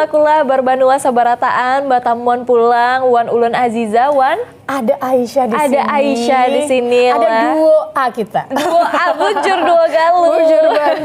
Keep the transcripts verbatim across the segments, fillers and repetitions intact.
Kula barbanua sabarataan batamuan pulang wan ulun Aziza wan Ada Aisyah di Ada sini. Aisyah di sini Ada lah. Duo A kita. Duo A bujur duo galuh. Bujur banar.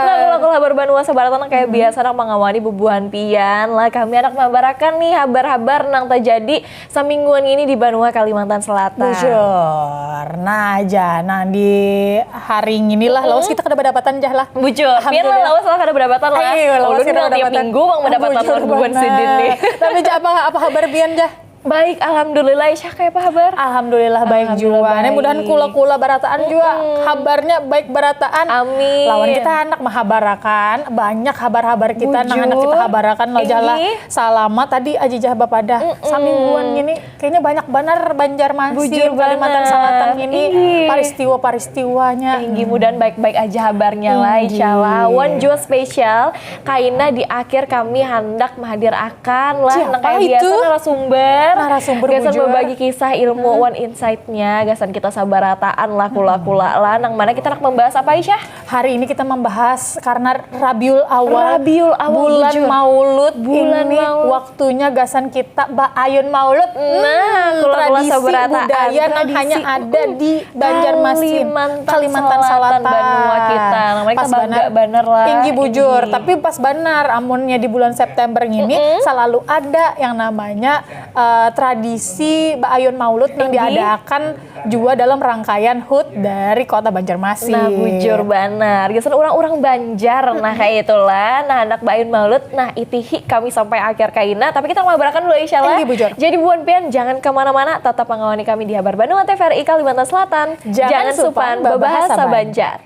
Nah, kalau kalau habar banua sabarataan kayak biasa nak mengawani bubuhan pian lah. Kami anak mengabarakan nih habar-habar nang terjadi samingguan ini di banua Kalimantan Selatan. Bujur. Nah aja, nah di hari inilah lawas kita kada berdapatan jah lah. Bujur, pian lah Alhamdulillah. Lawas lah kada berdapatan lah. Ayo, lawas Ulun kita udah tiap berdapatan. minggu bang mendapat Bujur laporan bubuhan banar. sidin nih. Tapi ja- apa apa habar pian jah? Baik, alhamdulillah. Isya kayak apa habar? Alhamdulillah baik Alhamdulillah juga. Ini baik. Mudahan kula-kula barataan juga. Habarnya baik barataan. Amin. Lawan kita anak mahabarakan banyak habar-habar kita nang Bujur. Anak kita habarakan lo jalan Inggih. Salama tadi aja jah bapadah. Samingguan gini kayaknya banyak banar Banjarmasin, Bujur Kalimantan banar. Selatan ini Inggih. Peristiwa-peristiwanya. Tinggi mudahan baik-baik aja habarnya lah Tinggi. insyaallah. Wan jua spesial kaina di akhir kami handak menghadir akan lah Siapa nang kayak itu? Biasa narasumber. Narasumber Gasan bujur. Berbagi kisah ilmu wan insight-nya gasan kita sabarataan lah kula-kula lah nang mana kita nak membahas apa Aisyah? Hari ini kita membahas karena Rabiul Awal, Rabiul Awal, bulan bujur. Maulud Bulan ini Maulud. Waktunya gasan kita baayun Maulud. Nah, kula-kula tradisi sabarataan, budaya nang tradisi, hanya ada mm-mm. di Banjarmasin, Kalimantan Selatan, banua kita. Nah, mereka Pas bangga banar. banar lah. Tinggi bujur, Tinggi. Tapi pas banar amunnya di bulan September ini selalu ada yang namanya eh, tradisi baayun Maulud yang Tinggi. Diadakan juga dalam rangkaian hut dari Kota Banjarmasin. Nah, bujur banar. Gasan orang-orang Banjar, nah kayak itulah. Nah, anak baayun Maulud, nah itihi kami sampai akhir kaina. Tapi kita mengabarakan dulu Aisyah lah. Tinggi bujur. Jadi buan pian jangan kemana-mana, tetap mengawani kami di Habar Banua T V R I Kalimantan Selatan. Jangan supan babahasa Banjar.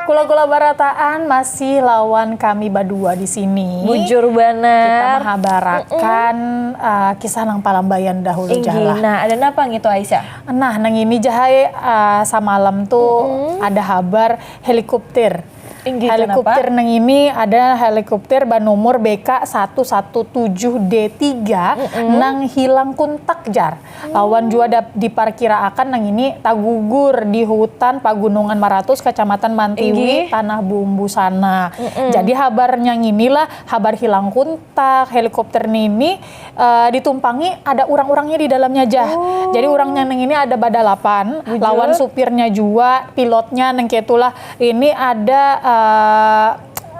Kula-kula barataan masih lawan kami badua di sini. Bujur Kita banar. Mahabarakan uh, kisah nang palambaian dahulu Inggih. Jalah. Nah, ada napa ngitu Aisyah? Nah, nang ini jahai uh, samalam tuh ada habar helikopter. Inggih, Helikopter nang ini ada helikopter banomor B K satu satu tujuh D tiga nang hilang kontak jar. Lawan jua dap- diparkiraakan nang ini tagugur di hutan Pagunungan Maratus, Kacamatan Mantiwi, Inggih. Tanah Bumbu sana. Jadi habarnya nginilah habar hilang kontak helikopter nini eh, ditumpangi ada orang-orangnya di dalamnya jah. Jadi orangnya nang ini ada badalapan, Bujur. Lawan supirnya jua, pilotnya nang ketulah. Ini ada eh,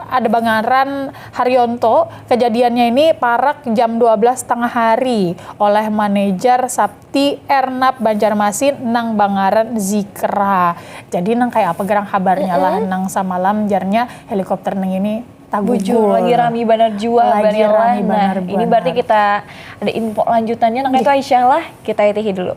ada bangaran Haryanto. Kejadiannya ini parak jam dua belas tengah hari oleh manajer Sapti Ernap Banjarmasin nang bangaran Zikra. Jadi nang kayak apa gerang habarnya lah nang samalam jarnya helikopter nang ini tagugur. Bujur, lagi rami banar jua Lagi habarnya lah. rami Nah, banar, ini banar. Berarti kita ada info lanjutannya nang itu Aisyah lah. Kita itihi dulu.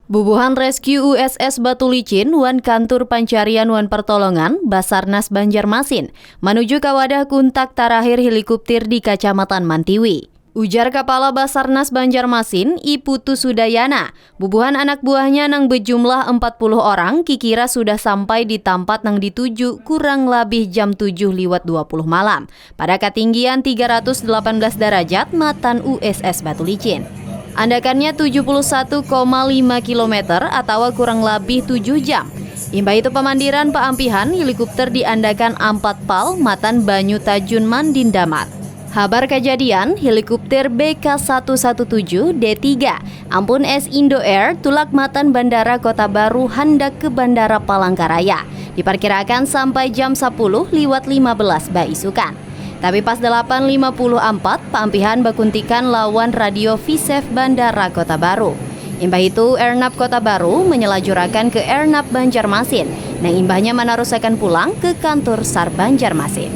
Bubuhan Rescue U S S Batulicin wan Kantur Pancarian wan Pertolongan Basarnas Banjarmasin manuju ka wadah kuntak tarakhir helikopter di Kacamatan Mantiwi. Ujar Kapala Basarnas Banjarmasin, I Putu Sudayana, bubuhan anak buahnya nang bejumlah empat puluh orang kikira sudah sampai di tampat nang dituju kurang labih jam tujuh liwat dua puluh malam. Pada katinggian tiga ratus delapan belas darajat matan U S S Batulicin. Andakannya tujuh puluh satu koma lima kilometer atawa kurang labih tujuh jam. Imbah itu pamandiran paampihan helikopter diandakan ampat pal matan Banyu Tajun Mandindamat. Habar kajadian, helikopter B K satu satu tujuh D tiga ampun S Indo Air tulak matan Bandara Kota Baru handak ke Bandara Palangkaraya. Diparkirakan sampai jam sapuluh liwat lima belas baisukan. Tapi pas delapan lima puluh ampat, paampihan bakuntikan lawan radio Visef Bandara Kota Baru. Imbah itu, Airnav Kota Baru menyelajurakan ke Airnav Banjarmasin, nang imbahnya manarusakan pulang ke kantor sar Banjarmasin.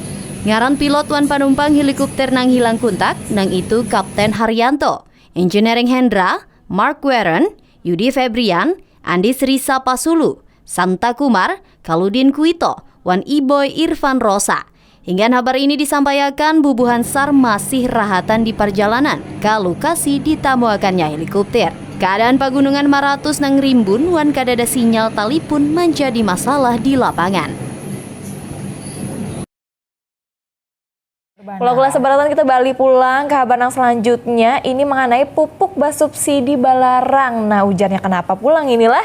Ngaran pilot wan panumpang helikopter nang hilang kuntak, nang itu Kapten Haryanto, Engineering Hendra, Mark Warren, Yudi Febrian, Andis Risa Pasulu, Santa Kumar, Kaludin Kuito, wan Iboy Irfan Rosa. Hinggan habar ini disampaiakan, bubuhan sar masih rahatan di parjalanan ka lokasi ditamuakannya helikopter. Keadaan pagunungan Maratus nang rimbun wan kadada sinyal talipun manjadi masalah di lapangan. Kula-kula seberatan kita balik pulang ke habar yang selanjutnya. Ini mengenai pupuk basubsidi balarang. Nah, ujarnya kenapa pulang inilah.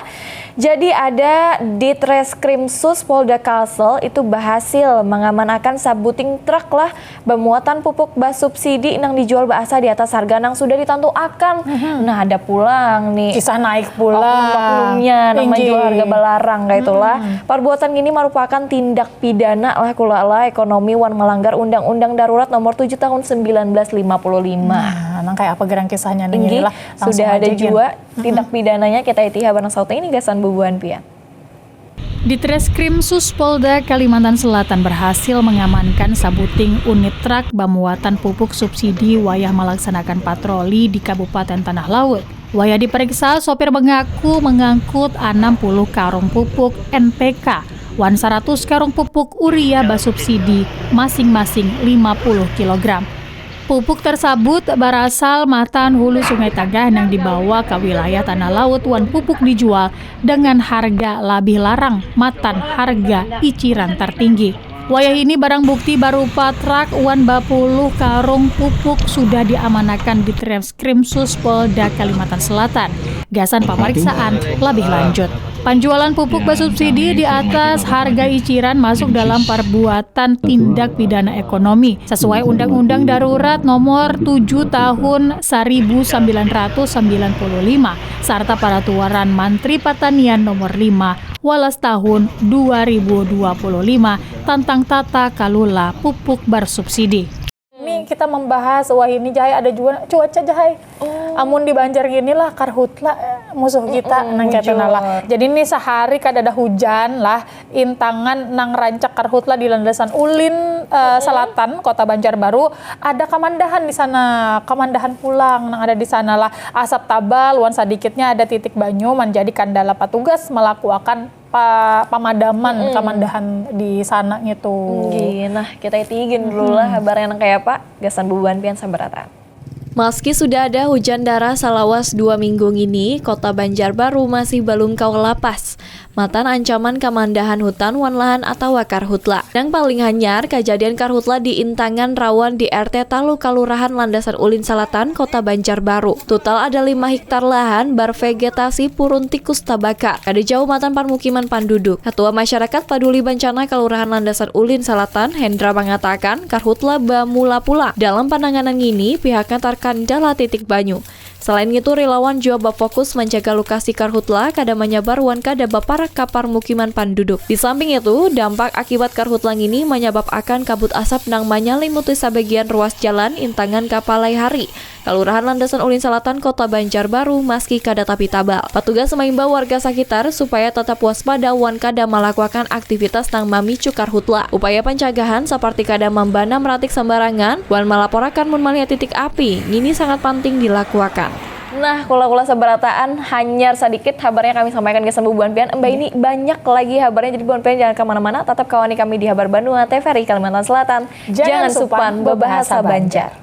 Jadi ada di Treskrimsus Polda Kalsel itu berhasil mengamankan sabuting truk lah bermuatan pupuk basubsidi yang dijual bahasa di atas harga yang sudah ditantuakan. Mm-hmm. Nah, ada pulang nih. Kisah naik pulang. Oknum-oknumnya yang menjual harga balarang kayak itulah. Mm-hmm. Perbuatan ini merupakan tindak pidana lah kula lah ekonomi wan melanggar Undang-Undang Darurat Nomor tujuh Tahun sembilan belas lima puluh lima. Nah, nang kayak apa gerang kisahnya nih lah. Sudah ada juga tindak pidananya kita itiha barang sauta ini gasan bubuhan pian. Di Treskrim Suspolda Kalimantan Selatan berhasil mengamankan sabuting unit truk bamuatan pupuk subsidi wayah melaksanakan patroli di Kabupaten Tanah Laut. Wayah diperiksa, sopir mengaku mengangkut enam puluh karung pupuk N P K wan seratus karung pupuk urea basubsidi masing-masing lima puluh kilogram. Pupuk tersabut barasal matan hulu Sungai Tagah nang dibawa ka wilayah Tanah Laut wan pupuk dijual dengan harga labih larang matan harga iciran tertinggi. Wayah ini barang bukti barupa truk wan bapuluh karung pupuk sudah diamanakan di Treskrimsus Polda Kalimantan Selatan gasan pamariksaan labih lanjut. Panjualan pupuk basubsidi di atas harga iciran masuk dalam perbuatan tindak pidana ekonomi sesuai Undang-Undang Darurat Nomor tujuh Tahun seribu sembilan ratus sembilan puluh lima sarta Peraturan Mantri Pertanian Nomor lima walas tahun dua ribu dua puluh lima tentang tata kalula pupuk bersubsidi. Ini kita membahas wah ini jahai ada juga cuaca jahai. Oh. Amun di Banjar gini lah karhutla eh, musuh kita mm -mm, nang kita lah. Jadi ini sehari kada ada hujan lah intangan nang rancak karhutla di landasan ulin uh, selatan kota Banjarbaru ada kamandahan di sana kamandahan pulang nang ada di sana lah asap tabal wan sedikitnya ada titik banyu menjadi kandala petugas melakukan pa, pemadaman hmm. Kamandahan di sana gitu. Gini, nah kita itu izin dulu lah hmm. Habar yang kayak apa gasan bubuhan pian sabarataan. Maski sudah ada hujan darah salawas dua minggu ngini, kota Banjarbaru masih balum kawa lapas matan ancaman kamandahan hutan wan lahan atawa karhutla. Nang paling hanyar, kajadian karhutla di Intangan Rawan di R T talu Kalurahan Landasan Ulin Salatan, Kota Banjarbaru. Total ada lima hektar lahan barvegetasi purun tikus tabakar. Kada jauh matan parmukiman panduduk. Ketua Masyarakat Paduli Bancana Kalurahan Landasan Ulin Salatan, Hendra mangatakan, karhutla bamula pulang. Dalam pananganan ngini, pihaknya tarkandala titik banyu. Selain ngitu, rilawan jua bafokus manjaga lokasi karhutla kada manyabar wan kada baparak ka parmukiman panduduk. Di samping itu, dampak akibat karhutla ngini manyabab akan kabut asap nang manyalimuti sabagian ruas jalan intangan ka Palai Hari, Kalurahan Landasan Ulin Salatan, Kota Banjarbaru, maski kada tapi tabal. Patugas maimbau warga sakitar supaya tatap waspada wan kada malakuakan aktivitas nang mamicu karhutla. Upaya pancagahan saparti kada mambanam ratik sambarangan wan malaporakan mun malihat titik api, ngini sangat panting dilakuakan. Nah, kula-kula sabarataan hanyar sadikit habarnya kami sampaikan gasan bubuhan pian. Emba ini banyak lagi habarnya, jadi bubuhan pian jangan kamana-mana, tatap kawani kami di Habar Banua T V R I Kalimantan Selatan. Jangan supan bebahasa Banjar.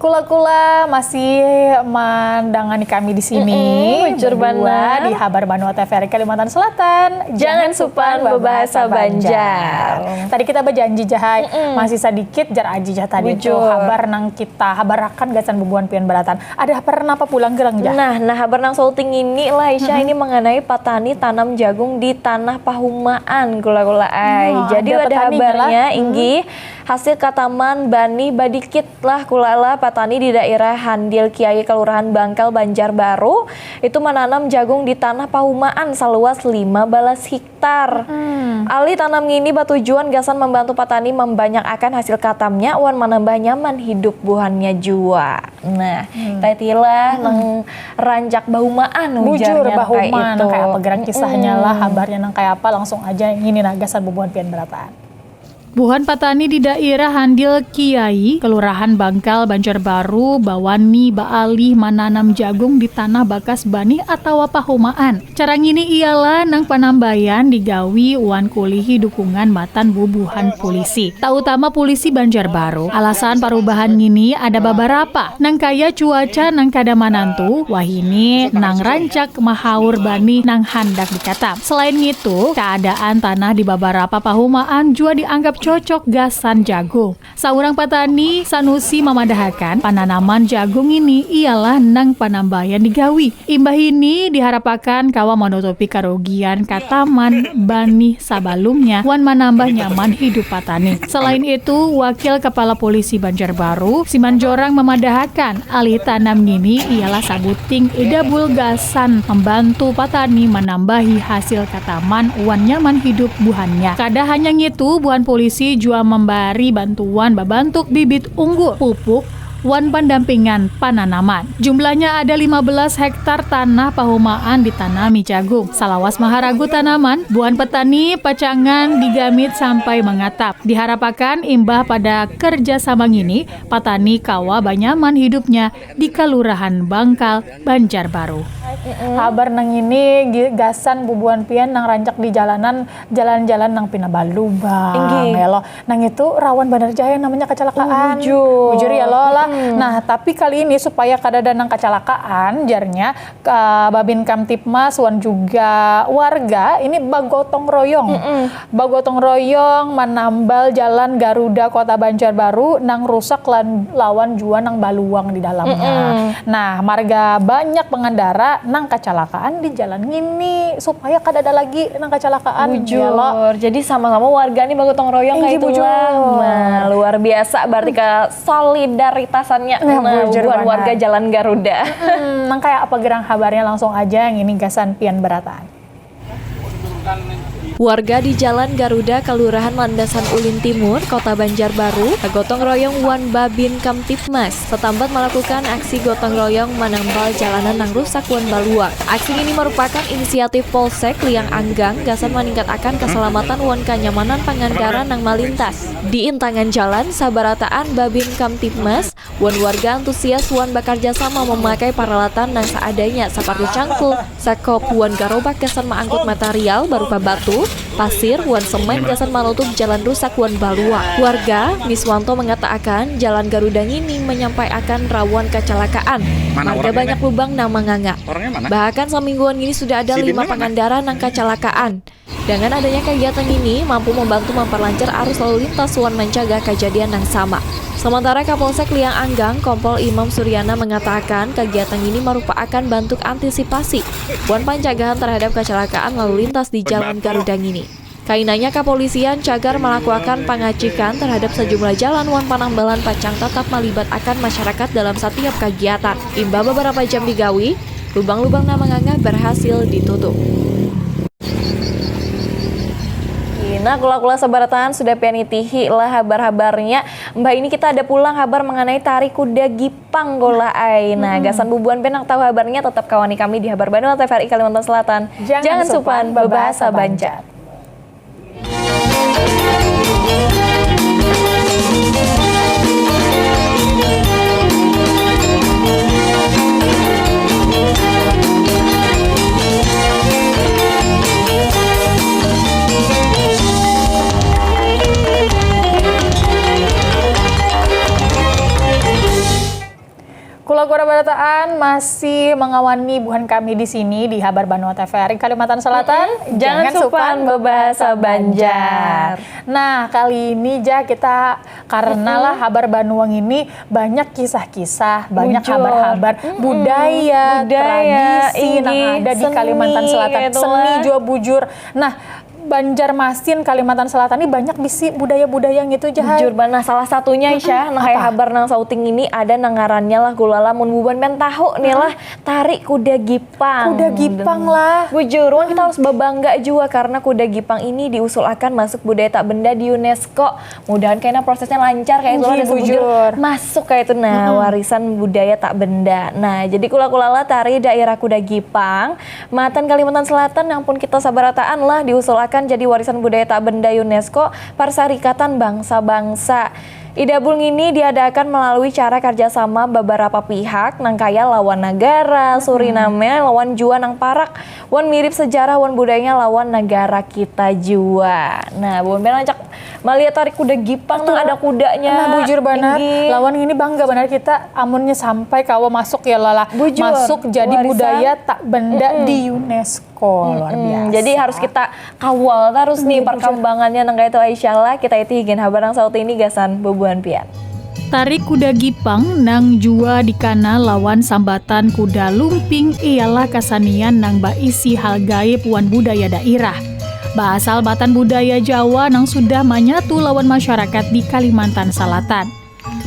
Kula-kula masih mandangani kami di sini mm -mm, berdua di Habar Banua T V R I Kalimantan Selatan. Jangan, Jangan supan berbahasa Banjar. Banjar. Tadi kita berjanji jahai mm -mm. Masih sedikit jar aji jah tadi itu habar nang kita habarakan gasan bubuhan pian beratan. Ada habar napa pulang gerang jah? Nah, nah habar nang sauting ini lah Isya mm -hmm. Ini mengenai patani tanam jagung di tanah pahumaan kula-kula ai. Oh, Jadi ada, ada habarnya mm -hmm. Inggih hasil kataman bani badikit lah kula lah patani di daerah Handil Kiai Kelurahan Bangkal Banjarbaru itu menanam jagung di tanah pahumaan seluas lima belas hektar. Hmm. Alih tanam ngini batujuan gasan membantu patani membanyak akan hasil katamnya wan menambah nyaman hidup buhannya jua. Nah, hmm. Kayak itulah hmm. Nang rancak bahumaan ujarnya kayak itu. Bujur bahumaan kayak apa gerang kisahnya hmm. Lah habarnya nang kayak apa langsung aja ngini nah gasan bubuhan pian berataan. Buhan patani di dairah Handil Kiai, Kelurahan Bangkal, Banjarbaru, bawani baalih mananam jagung di tanah bakas banih atawa pahumaan. Cara ngini ialah nang panambayan digawi wan kulihi dukungan matan bubuhan pulisi, tautama pulisi Banjarbaru. Alasan parubahan ngini ada babarapa, nang kaya cuaca nang kada manantu, wahini nang rancak mahaur banih nang handak dikatam. Selain ngitu, kaadaan tanah di babarapa pahumaan jua dianggap cocok gasan jagung. Saurang patani, Sanusi, mamadahakan, pananaman jagung ini ialah nang panambayan digawi. Imbah ini diharapakan kawa manutupi karugian kataman banih sabalumnya wan manambah nyaman hidup patani. Selain itu, Wakil Kapala Pulisi Banjarbaru, Simanjorang, mamadahakan, alih tanam ngini ialah sabuting idabul gasan mambantu patani manambahi hasil kataman wan nyaman hidup buhannya. Kada hanya ngitu, buhan pulisi jua mambari bantuan babantuk bibit unggul, pupuk, wan pandampingan pananaman. Jumlahnya ada lima belas hektar tanah pahumaan ditanami jagung. Salawas maharagu tanaman, buhan petani pacangan digamit sampai mangatap. Diharapakan imbah pada kerja sama ngini, patani kawa banyaman hidupnya di Kalurahan Bangkal, Banjarbaru. Habar nang ini gi-, gasan bubuhan pian nang rancak di jalanan, jalan-jalan nang pina balubang, Inggih. Ya lo. Nang itu rawan banar jaya namanya kacalakaan. Bujur. Bujur ya lo lah. Mm-mm. Nah, tapi kali ini supaya kadada nang kacalakaan, jarnya, ka-, Babin Kamtibmas wan juga warga ini bagotong royong. Mm-mm. Bagotong royong manambal jalan Garuda Kota Banjarbaru nang rusak lan-, lawan jua nang baluang di dalamnya. Mm-mm. Nah, marga banyak pengendara nang kacalakaan di jalan ngini supaya kadada lagi nang kacalakaan, ya lo. Bujur. Jadi sama-sama warga nih bagotong royong. Inggih, kayak itulah. Bujur. Nah, luar biasa berarti ke solidaritasannya. Nah, nah, bujur buhan banar. Warga Jalan Garuda. Hmm, nang kayak apa gerang habarnya, langsung aja ngini gasan pian berataan. Warga di Jalan Garuda, Kelurahan Landasan Ulin Timur, Kota Banjarbaru, gotong royong wan Babin Kamtibmas setempat melakukan aksi gotong royong manambal jalanan nang rusak wan baluang. Aksi ini merupakan inisiatif Polsek Liang Anggang gasan meningkatakan keselamatan wan kenyamanan pengendara nang malintas. Di intangan jalan, sabarataan Babin Kamtibmas wan warga antusias wan bakarja sama memakai paralatan nang seadanya seperti cangkul, sekop, wan garobak gasan maangkut material berupa batu, pasir, wan semen gasan manutup jalan rusak wan baluang. Warga, Miswanto, mengatakan jalan Garuda ngini menyampaiakan rawan kecelakaan. Mana marga orangnya, banyak lubang nang manganga. Orangnya mana? Bahkan samingguan ini sudah ada lima pengendara nang kecelakaan. Dengan adanya kegiatan ini, mampu membantu memperlancar arus lalu lintas wan mencegah kejadian yang sama. Sementara Kapolsek Liang Anggang, Kompol Imam Suryana, mengatakan kegiatan ini merupakan bentuk antisipasi wan pencegahan terhadap kecelakaan lalu lintas di Jalan Garuda ini. Kainanya, kepolisian cagar melakukan pengecekan terhadap sejumlah jalan wan penambalan pacang tetap melibatkan masyarakat dalam setiap kegiatan. Imbah beberapa jam digawi, lubang-lubang nang manganga berhasil ditutup. Nah, kula-kula sabarataan sudah pian itihi lah habar-habarnya. Mbah, ini kita ada pulang habar mengenai tari kuda gipang, kula ai. Nah, gasan bubuhan pian nang tahu habarnya, tetap kawani kami di Habar Banua T V R I Kalimantan Selatan. Jangan supan bebahasa Banjar. Kula-kula barataan masih mengawani buhan kami di sini di Habar Banua T V R I Kalimantan Selatan. Mm-mm. Jangan supan bebahasa Banjar. Nah, kali ini, ja, kita karena lah Habar Banua ini banyak kisah-kisah, banyak habar-habar budaya, tradisi nang ada di Kalimantan Selatan. Seni jua, bujur. Nah, Banjarmasin, Kalimantan Selatan ini banyak bisi budaya-budaya ngitu, ja, ai. Bujur banar. Salah satunya, Isya, nang kaya habar nang sauting ini ada nang ngarannya lah, kula lah, mun bubuhan pian tahu nih lah, tari kuda gipang. Kuda gipang lah. Bujur, wan kita harus babangga jua karena kuda gipang ini diusulakan masuk budaya tak benda di UNESCO. Mudahan kena prosesnya lancar, kayak itu lah, bujur. Masuk kayak itu, nah, warisan budaya tak benda. Nah, jadi kula-kula lah tari daerah kuda gipang, matan Kalimantan Selatan yang pun kita sabarataan lah diusulakan kan jadi warisan budaya tak benda UNESCO Parsarikatan Bangsa-Bangsa. Idabul ngini diadakan melalui cara karjasama beberapa pihak, nang kaya lawan nagara, Suriname, lawan jua nang parak, wan mirip sejarah wan budayanya lawan nagara kita jua. Nah, buhan pian rancak malihat tarik kuda gipang nang ada kudanya. Nah, bujur banar. Lawan ngini bangga banar kita amunnya sampai kawa masuk ya, Lala. Bujur. Masuk jadi budaya tak benda di UNESCO. Luar biasa. Jadi harus kita kawal terus nih perkembangannya nang kaya itu, Aisyah lah. Kita itihi gin habar nang sauti ini gasan bubuhan pian. Tarik kuda gipang nang jua dikana lawan sambatan kuda lumping ialah kasanian nang baisi hal gaib wan budaya dairah. Baasal matan budaya Jawa nang sudah manyatu lawan masyarakat di Kalimantan Salatan.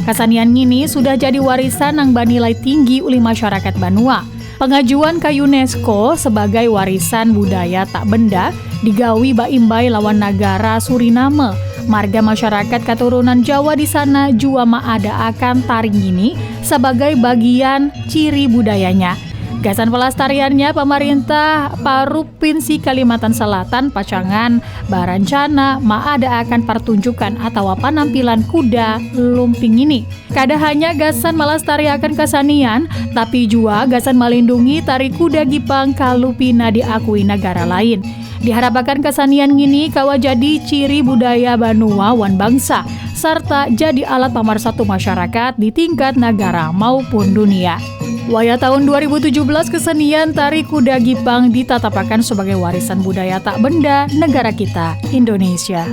Kasanian ngini sudah jadi warisan nang banilai tinggi ulih masyarakat banua. Pangajuan ka UNESCO sabagai warisan budaya tak benda digawi baimbai lawan nagara Suriname. Marga masyarakat katurunan Jawa di sana jua maadaakan tari ngini sabagai bagian ciri budayanya. Gasan pelastariannya, pamarintah Parupinsi Kalimantan Selatan pacangan barancana maadaakan partunjukan atawa panampilan kuda lumping ini. Kada hanya gasan malastariakan kasanian, tapi jua gasan malindungi tari kuda gipang kalu pina diakui nagara lain. Diharapakan kasanian ngini kawa jadi ciri budaya banua wan bangsa, sarta jadi alat pamarsatu masyarakat di tingkat nagara maupun dunia. Wayah tahun dua ribu tujuh belas kesenian tari kuda gipang ditatapakan sebagai warisan budaya tak benda negara kita, Indonesia.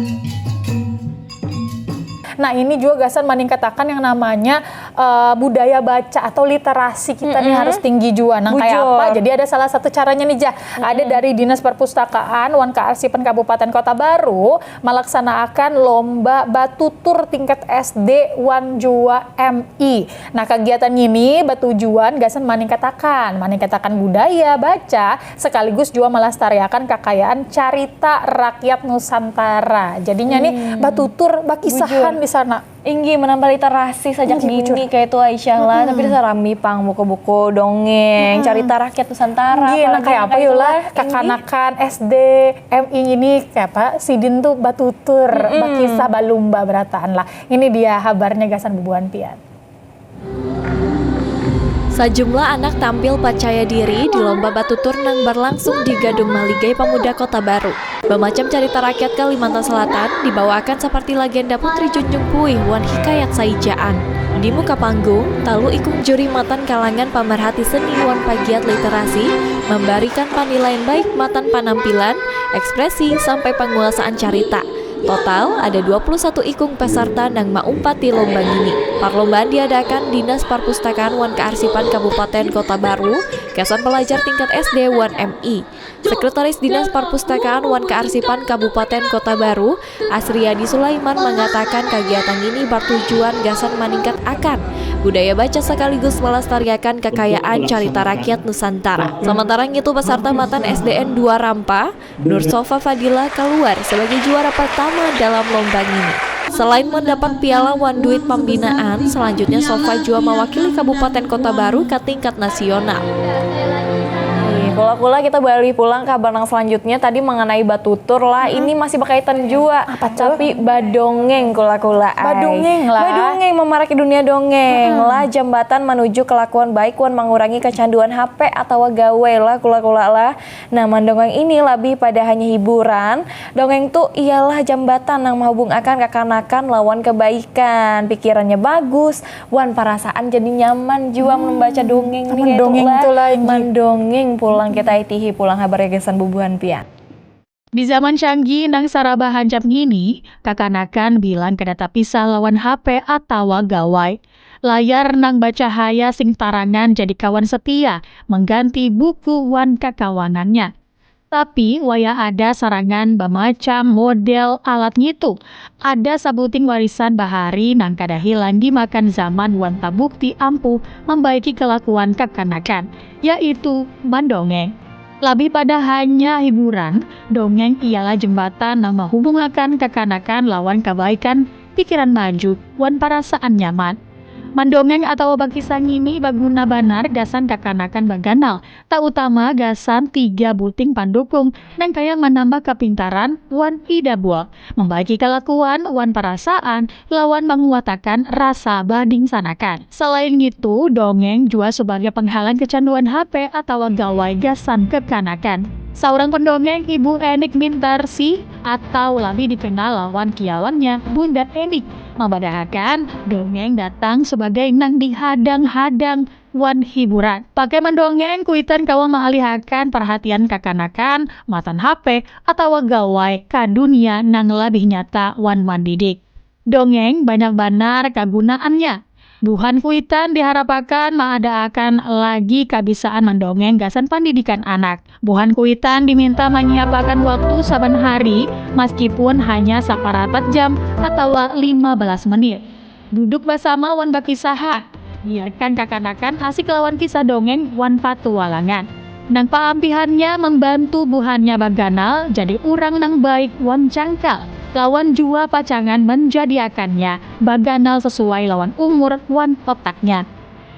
Nah, ini juga gasan maningkatakan yang namanya uh, budaya baca atau literasi kita nih harus tinggi jua. Nang kayak apa? Jadi ada salah satu caranya nih, Jah. Ada dari Dinas Perpustakaan wan Kearsipan Kabupaten Kota Baru malaksanaakan lomba batutur tingkat S D wan jua M I. Nah, kagiatan ngini batujuan gasan maningkatakan, maningkatakan budaya baca sekaligus jua malastariakan kakayaan carita rakyat Nusantara. Jadinya nih batutur bakisahan di sana. Inggih, menambah literasi sajak dini kaya itu, Aisyah lah. Tapi dasar rami pang buku-buku dongeng, carita rakyat Nusantara. Inggih, nah kaya apa yu lah, kakanakan S D, M I ini kaya apa, sidin tu batutur, bakisah, balumba berataan lah. Ini dia habarnya gasan bubuhan pian. Sajumlah anak tampil pacaya diri di lomba batutur nang barlangsung di Gadung Maligai Pamuda Kota Baru. Bamacam carita rakyat Kalimantan Selatan dibawaakan saparti lagenda Putri Junjung Puih wan hikayat saijaan. Di muka panggung, talu ikung juri matan kalangan pamarhati seni wan pagiat literasi mambarikan panilaian baik matan panampilan, ekspresi, sampai panguasaan carita. Total, ada dua puluh satu ikung pasarta nang maumpati lomba ngini. Parlombaan diadakan Dinas Parpustakaan wan Kaarsipan Kabupaten Kota Baru, gasan palajar tingkat S D wan M I. Sekretaris Dinas Parpustakaan wan Kaarsipan Kabupaten Kota Baru, Asriyadi Sulaiman mangatakan kagiatan ngini bartujuan gasan maningkat akan budaya baca sakaligus malastariakan kakayaan carita rakyat Nusantara. Samantara ngitu pasarta matan S D N dua Rampa, Nur Sofa Fadila kaluar sabagai juara partama dalam lomba ngini. Salain mandapat piala wan duit pambinaan, salanjutnya Sofa jua mawakili Kabupaten Kota Baru ka tingkat nasional. Kula-kula kita baalih pulang ka habar nang salanjutnya tadi manganai batutur lah, ini masih bakaitan jua. Apa tu? Tapi badongeng kula-kula ai. Badunging lah. Badunging mamaraki dunia dongeng lah, jambatan manuju kalakuan baik wan mangurangi kacanduan HP atawa gawai lah kula-kula lah. Nah, mandongeng ini labih pada hanya hiburan. Dongeng tu ialah jambatan nang mahubungakan kakanakan lawan kebaikan. Pikirannya bagus, wan parasaan jadi nyaman jua mun baca dongeng nih kaitu lah. Mandongeng pulang kita itihi pulang habar gagasan bubuhan pian. Di zaman canggih nang saraba hancap ngini, kakanakan bilang kada tapisah lawan HP atawa gawai. Layar nang bacahaya sing tarangan jadi kawan setia mengganti buku wan kakawanannya. Tapi wayah ada sarangan bamacam model alat ngitu, ada sabuting warisan bahari nang kada hilang dimakan zaman wan tabukti ampuh mambaiki kalakuan kakanakan, yaitu mandongeng. Labih pada hanya hiburan, dongeng ialah jembatan nang mahubungakan kakanakan lawan kabaikan, pikiran maju, wan parasaan nyaman. Mandongeng atawa bakisah ngini baguna banar gasan kakanakan baganal, tautama gasan tiga buting pandukung nang kaya manambah kapintaran wan idabua, mambagi kalakuan wan parasaan, lawan manguatakan rasa badingsanakan. Salain ngitu, dongeng jua subagai panghalang kacanduan H P atawa gawai gasan kakanakan. Saurang pandongeng, Ibu Enik Mintarsih, atau labih dikenal lawan kiawannya Bunda Enik, mambadahakan dongeng datang subagai nang dihadang-hadang wan hiburan. Pakai mandongeng kuitan kawa maalihakan parhatian kakanakan matan H P atawa gawai ka dunia nang labih nyata wan mandidik. Dongeng banyak banar kagunaannya. Buhan kuitan diharapakan maadaakan lagi kabisaan mandongeng gasan pandidikan anak. Buhan kuitan diminta manyiapakan waktu saban hari, maskipun hanya saparapat jam atawa lima belas menit. Duduk basama wan bakisahan. Biarkan kakanakan asik lawan kisah dongeng wan patualangan. Nang paampihannya mambantu buhannya baganal jadi urang nang baik wan cangkal, lawan jua pacangan manjadiakannya baganal sasuai lawan umur wan otaknya.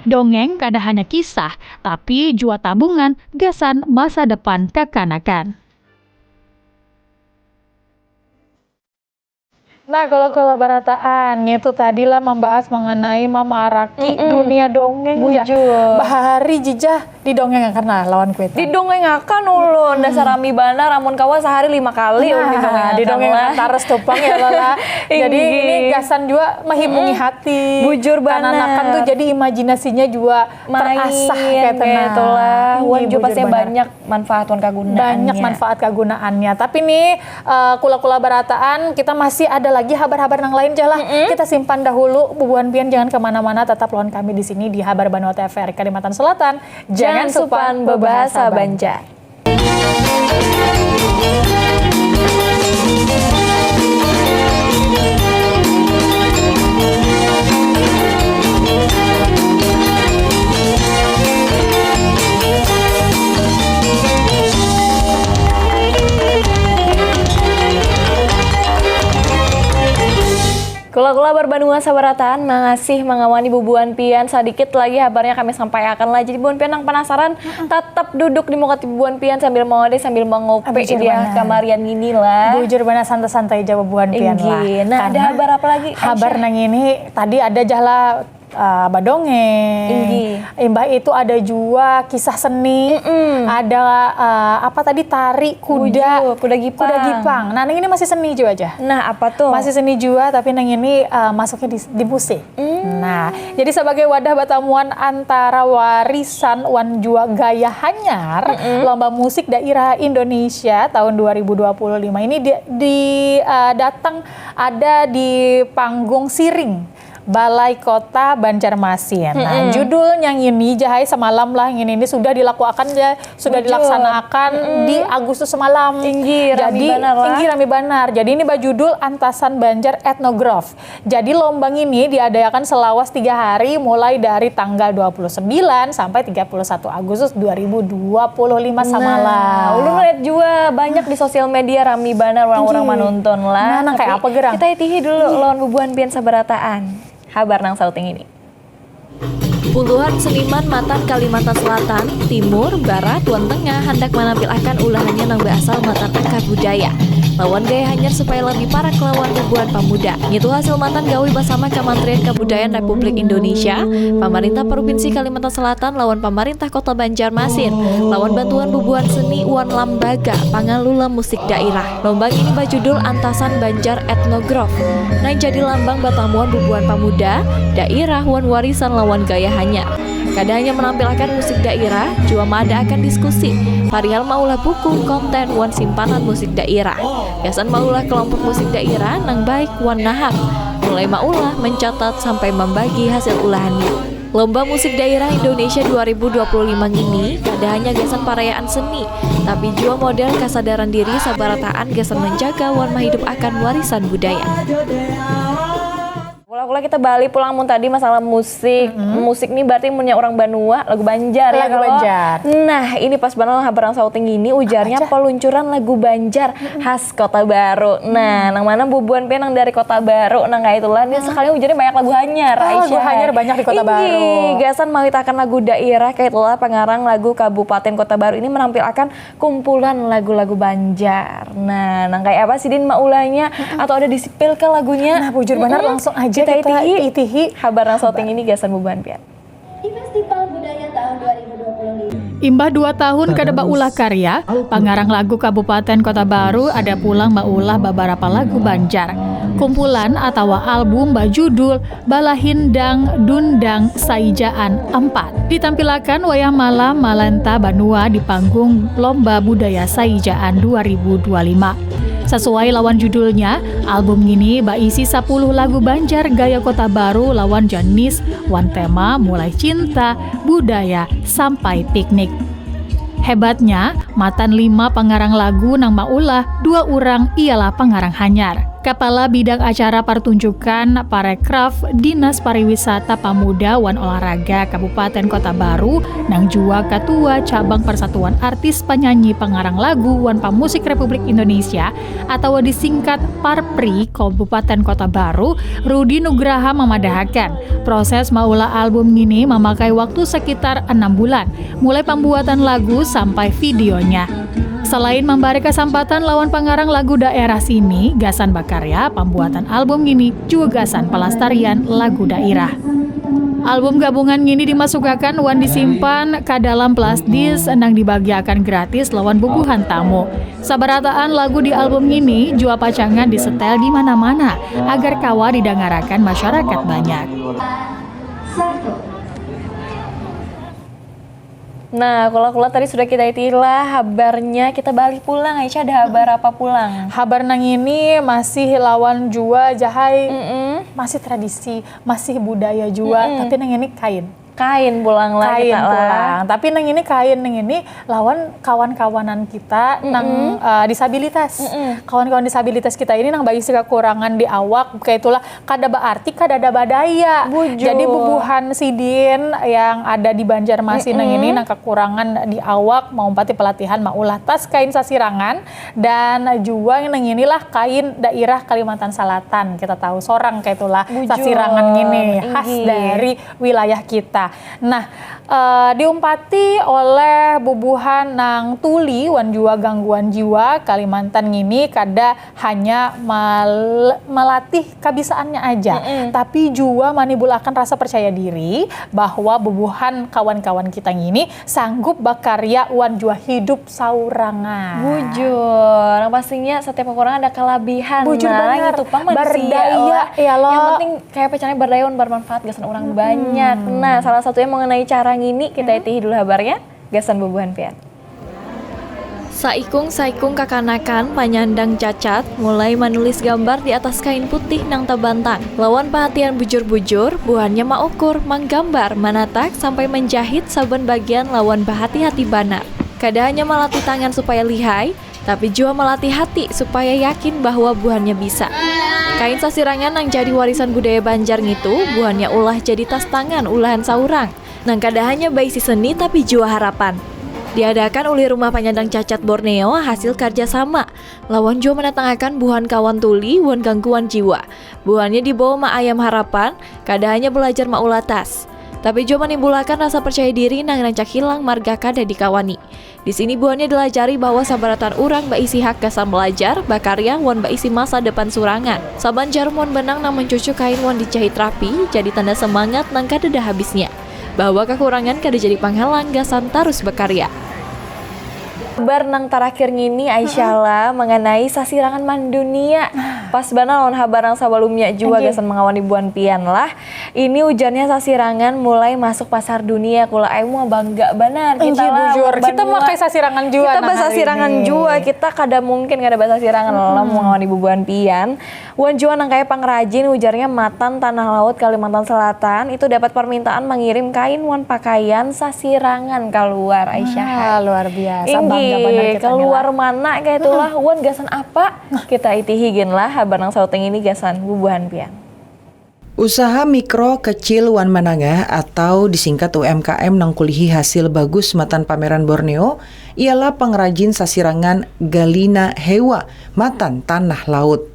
Dongeng kada hanya kisah, tapi jua tabungan gasan masa depan kakanakan. Nah, kalau kalau barataan ngitu tadi lah membahas mengenai memaraki Mm-mm. dunia dongeng ya. Bujur. Bahari jijah didongengakan lah lawan kuitan. Didongengakan ulun, dasar rami banar, amun kawa sahari lima kali ulun Nah, didongengakan didongengakan lah. Taras tupang ya Lola. Jadi Inggih. Ini gasan juga menghibungi hati. Bujur banar. Kananakan tuh jadi imajinasinya juga Main terasah kayak kayak tenang. itulah. Wan Inggih, juga bujur pasti banar. Banyak manfaat wan kagunaannya. Banyak manfaat kagunaannya. Tapi nih eh, kula-kula barataan kita masih ada lagi habar-habar nang lain jah lah. Kita simpan dahulu bubuhan pian jangan kemana-mana, tetap lawan kami di sini di Habar Banua T V R Kalimantan Selatan. Jangan, Jangan supan bebahasa Banjar. Kula-kula barbanua sabarataan, mangasih mangawani bubuhan pian. Sadikit lagi habarnya kami sampaiakan lah. Jadi bubuhan pian nang panasaran, tatap duduk di muka bubuhan pian sambil mawadai sambil mangopi Bujur dia banar. Kamarian ngini lah. Bujur banar, santai-santai ja bubuhan pian lah. Inggih. Nah, ada Karena habar apa lagi, Habar Aisyah? Nang ini tadi ada jah lah eh, badongeng. Inggih. Imbah itu ada jua kisah seni, Mm-mm. ada eh, apa tadi, tari kuda, Bujur, kuda gipang. Kuda gipang. Nah, nang ini masih seni jua aja. Nah, apa tuh? Masih seni jua, tapi nang ini eh, masuknya di, di musik. Nah, jadi sebagai wadah batamuan antara warisan wan jua gaya hanyar, lomba musik daerah Indonesia tahun dua ribu dua puluh lima ini di, di eh, datang ada di panggung Siring Balai Kota Banjarmasin. Nah, judulnya ngini jahai semalam lah ngini ini sudah dilakuakan ja, sudah Bujur. Dilaksanakan di Agustus semalam. Inggih, rami Jadi, banar lah. Inggih, rami banar. Jadi ini bajudul Antasan Banjar Etnograph. Jadi lomba ngini diadayakan selawas tiga hari mulai dari tanggal dua puluh sembilan sampai tiga puluh satu Agustus dua ribu dua puluh lima samalam. Nah, ulun lihat juga banyak di sosial media rami banar orang-orang Inggih. Menonton lah. Nah, nang Tapi kayak apa gerang? Kita itihi dulu lawan bubuhan pian sabarataan. Habar nang sauting ini. Puluhan seniman matan Kalimantan Selatan, Timur, Barat, wan Tengah handak manampilakan ulahannya nang baasal matan akar budaya lawan gaya hanyar supaya labih parak lawan bubuhan pamuda. Ngitu hasil matan gawi basama Kamantrian Kabudayaan Republik Indonesia, Pamarintah Provinsi Kalimantan Selatan lawan Pamarintah Kota Banjarmasin lawan bantuan bubuhan seni wan lambaga pangalula musik dairah. Lomba ngini bajudul Antasan Banjar Etnograph nang jadi lambang batamuan bubuhan pamuda, dairah wan warisan lawan gaya hanyar. Kada hanya manampilakan musik dairah, jua maadaakan diskusi parihal maulah buku, konten, wan simpanan musik dairah. Gasan maulah kelompok musik dairah nang baik wan nahak, mulai maulah, mencatat, sampai mambagi hasil ulahannya. Lomba Musik Dairah Indonesia dua ribu dua puluh lima ngini kada hanya gasan parayaan seni, tapi jua model kasadaran diri sabarataan gasan manjaga wan mahidupakan warisan budaya. Ulah Kalau kita balik pulang mun tadi masalah musik, mm-hmm. Musik nih berarti punya orang Banua, lagu Banjar ya. Lagu Banjar. Nah, ini pas banget habar nang sauting ini ujarnya peluncuran lagu Banjar khas Kota Baru. Nah, nang mana bubuhan pian nang dari Kota Baru, nang kayak itulah. Ini sekalian ujarnya banyak lagu hanyar. Oh, lagu hanyar banyak di Kota Baru. Gasan mawitakan lagu daerah kayak itulah, pengarang lagu Kabupaten Kota Baru ini menampilakan kumpulan lagu-lagu Banjar. Nah, nang kayak apa sih Din maulanya? Atau ada disipil ke lagunya? Nah, bujur benar, langsung aja kita itihi. Habar nang sauting ini gasan bubuhan pian. Imbah dua tahun kada baulah karya, pangarang lagu Kabupaten Kota Baru ada pulang maulah babarapa lagu Banjar. Kumpulan atawa album bajudul Balahindang Dundang Saijaan empat. Ditampilakan wayah malam Malenta Banua di panggung Lomba Budaya Saijaan dua ribu dua lima. Sasuai lawan judulnya, album ngini baisi sapuluh lagu Banjar gaya Kota Baru lawan janis wan tema mulai cinta, budaya, sampai piknik. Hebatnya, matan lima pangarang lagu nang maulah, dua urang ialah pangarang hanyar. Kapala Bidang Acara Partunjukan Parekraf Dinas Pariwisata Pamuda wan Olahraga Kabupaten Kota Baru nang jua Katua Cabang Persatuan Artis Panyanyi Pangarang Lagu wan Pamusik Republik Indonesia atawa disingkat Parpri Kabupaten Kota Baru, Rudi Nugraha mamadahakan, proses maulah album ngini mamakai waktu sekitar enam bulan, mulai pambuatan lagu sampai videonya. Salain mambari kasampatan lawan pangarang lagu daerah sini gasan bakarya, pambuatan album ngini jua gasan palastarian lagu dairah. Album gabungan ngini dimasukakan wan disimpan ka dalam plasdis nang dibagiakan gratis lawan bubuhan tamu. Sabarataan lagu di album ngini jua pacangan disetel di mana-mana agar kawa didangarakan masyarakat banyak. Nah, kula-kula tadi sudah kita itilah habarnya, kita balik pulang. Aisyah, ada habar apa pulang? Habar nang ini masih lawan jua jahai, mm -mm. Masih tradisi, masih budaya jua, mm -mm. Tapi nang ini kain. Kain pulang lah kain kita pulang. Lah. Tapi nang ini kain nang ini lawan kawan-kawanan kita mm -mm. Nang uh, disabilitas. Mm -mm. Kawan-kawan disabilitas kita ini nang baisi kekurangan di awak, kayak itulah kada berarti kada ada badaya. Bujur. Jadi bubuhan sidin yang ada di Banjarmasin mm -mm. Ini nang kekurangan di awak maumpati pelatihan maulah tas kain sasirangan dan jua nang inilah kain daerah Kalimantan Selatan. Kita tahu sorang kayak itulah sasirangan ini khas dari wilayah kita. Nah, uh, diumpati oleh bubuhan nang tuli wan jua gangguan jiwa Kalimantan ngini kada hanya mal- melatih kabisaannya aja, mm -mm. Tapi jua manibulakan rasa percaya diri bahwa bubuhan kawan-kawan kita ngini sanggup bakarya wan jua hidup saurangan. Bujur, nang pastinya setiap orang ada kelebihan. Bujur nah, banget. Itu pang manusia. Berdaya, ya loh. Yang penting kayak pacarnya berdaya wan bermanfaat gasan orang hmm. Banyak. Nah, salah satunya mengenai cara ngini kita hmm. Itihi dulu habarnya. Gasan bubuhan pian. Saikung-saikung kakanakan panyandang cacat mulai manulis gambar di atas kain putih nang tabantang. Lawan pahatian bujur-bujur, buhannya maukur, manggambar, manatak, sampai manjahit saban bagian lawan bahati-hati banar. Kada hanya malatih tangan supaya lihai, tapi jua malatih hati supaya yakin bahwa buhannya bisa. Kain sasirangan nang jadi warisan budaya Banjar ngitu, buhannya ulah jadi tas tangan ulahan saurang. Nang kada hanya baisi seni tapi jua harapan. Diadakan ulih Rumah Panyandang Cacat Borneo hasil karja sama, lawan jua manatangakan buhan kawan tuli wan gangguan jiwa. Buhannya dibawa maayam harapan, kada hanya balajar maulah tas, tapi jua manimbulakan rasa percaya diri nang rancak hilang marga kada dikawani. Di sini buhannya dilajari bahwa sabarataan urang baisi hak gasan balajar, bakarya, wan baisi masa depan surangan. Saban jarum wan benang nang mancucu kain wan dijahit rapi, jadi tanda semangat nang kadada habisnya. Bahwa kakurangan kada jadi panghalang gasan tarus bakarya. Habar nang tarakhir ngini Aisyah lah mengenai sasirangan mandunia. Pas banar lawan habar nang sabalumnya jua gasan mangawani buhan pian lah. Ini ujarnya sasirangan mulai masuk pasar dunia kula ai mua bangga banar kita lah bujur. Kita memakai sasirangan jua kita nah, basasirangan jua kita kada mungkin kada basasirangan hmm. Lah mengawani bubuhan pian wan jua nang kaya pangrajin ujarnya matan tanah laut Kalimantan Selatan itu dapat permintaan mengirim kain wan pakaian sasirangan keluar Aisyah ah, luar biasa Inggi, bangga banar kita keluar mana kayak itulah hmm. Wan gasan apa nah. Kita itihi gin lah habar nang sauting ini gasan bubuhan pian Usaha mikro, kecil, wan manangah atau disingkat U M K M nang kulihi hasil bagus matan pameran Borneo ialah pangrajin sasirangan Galina Hewa matan tanah laut.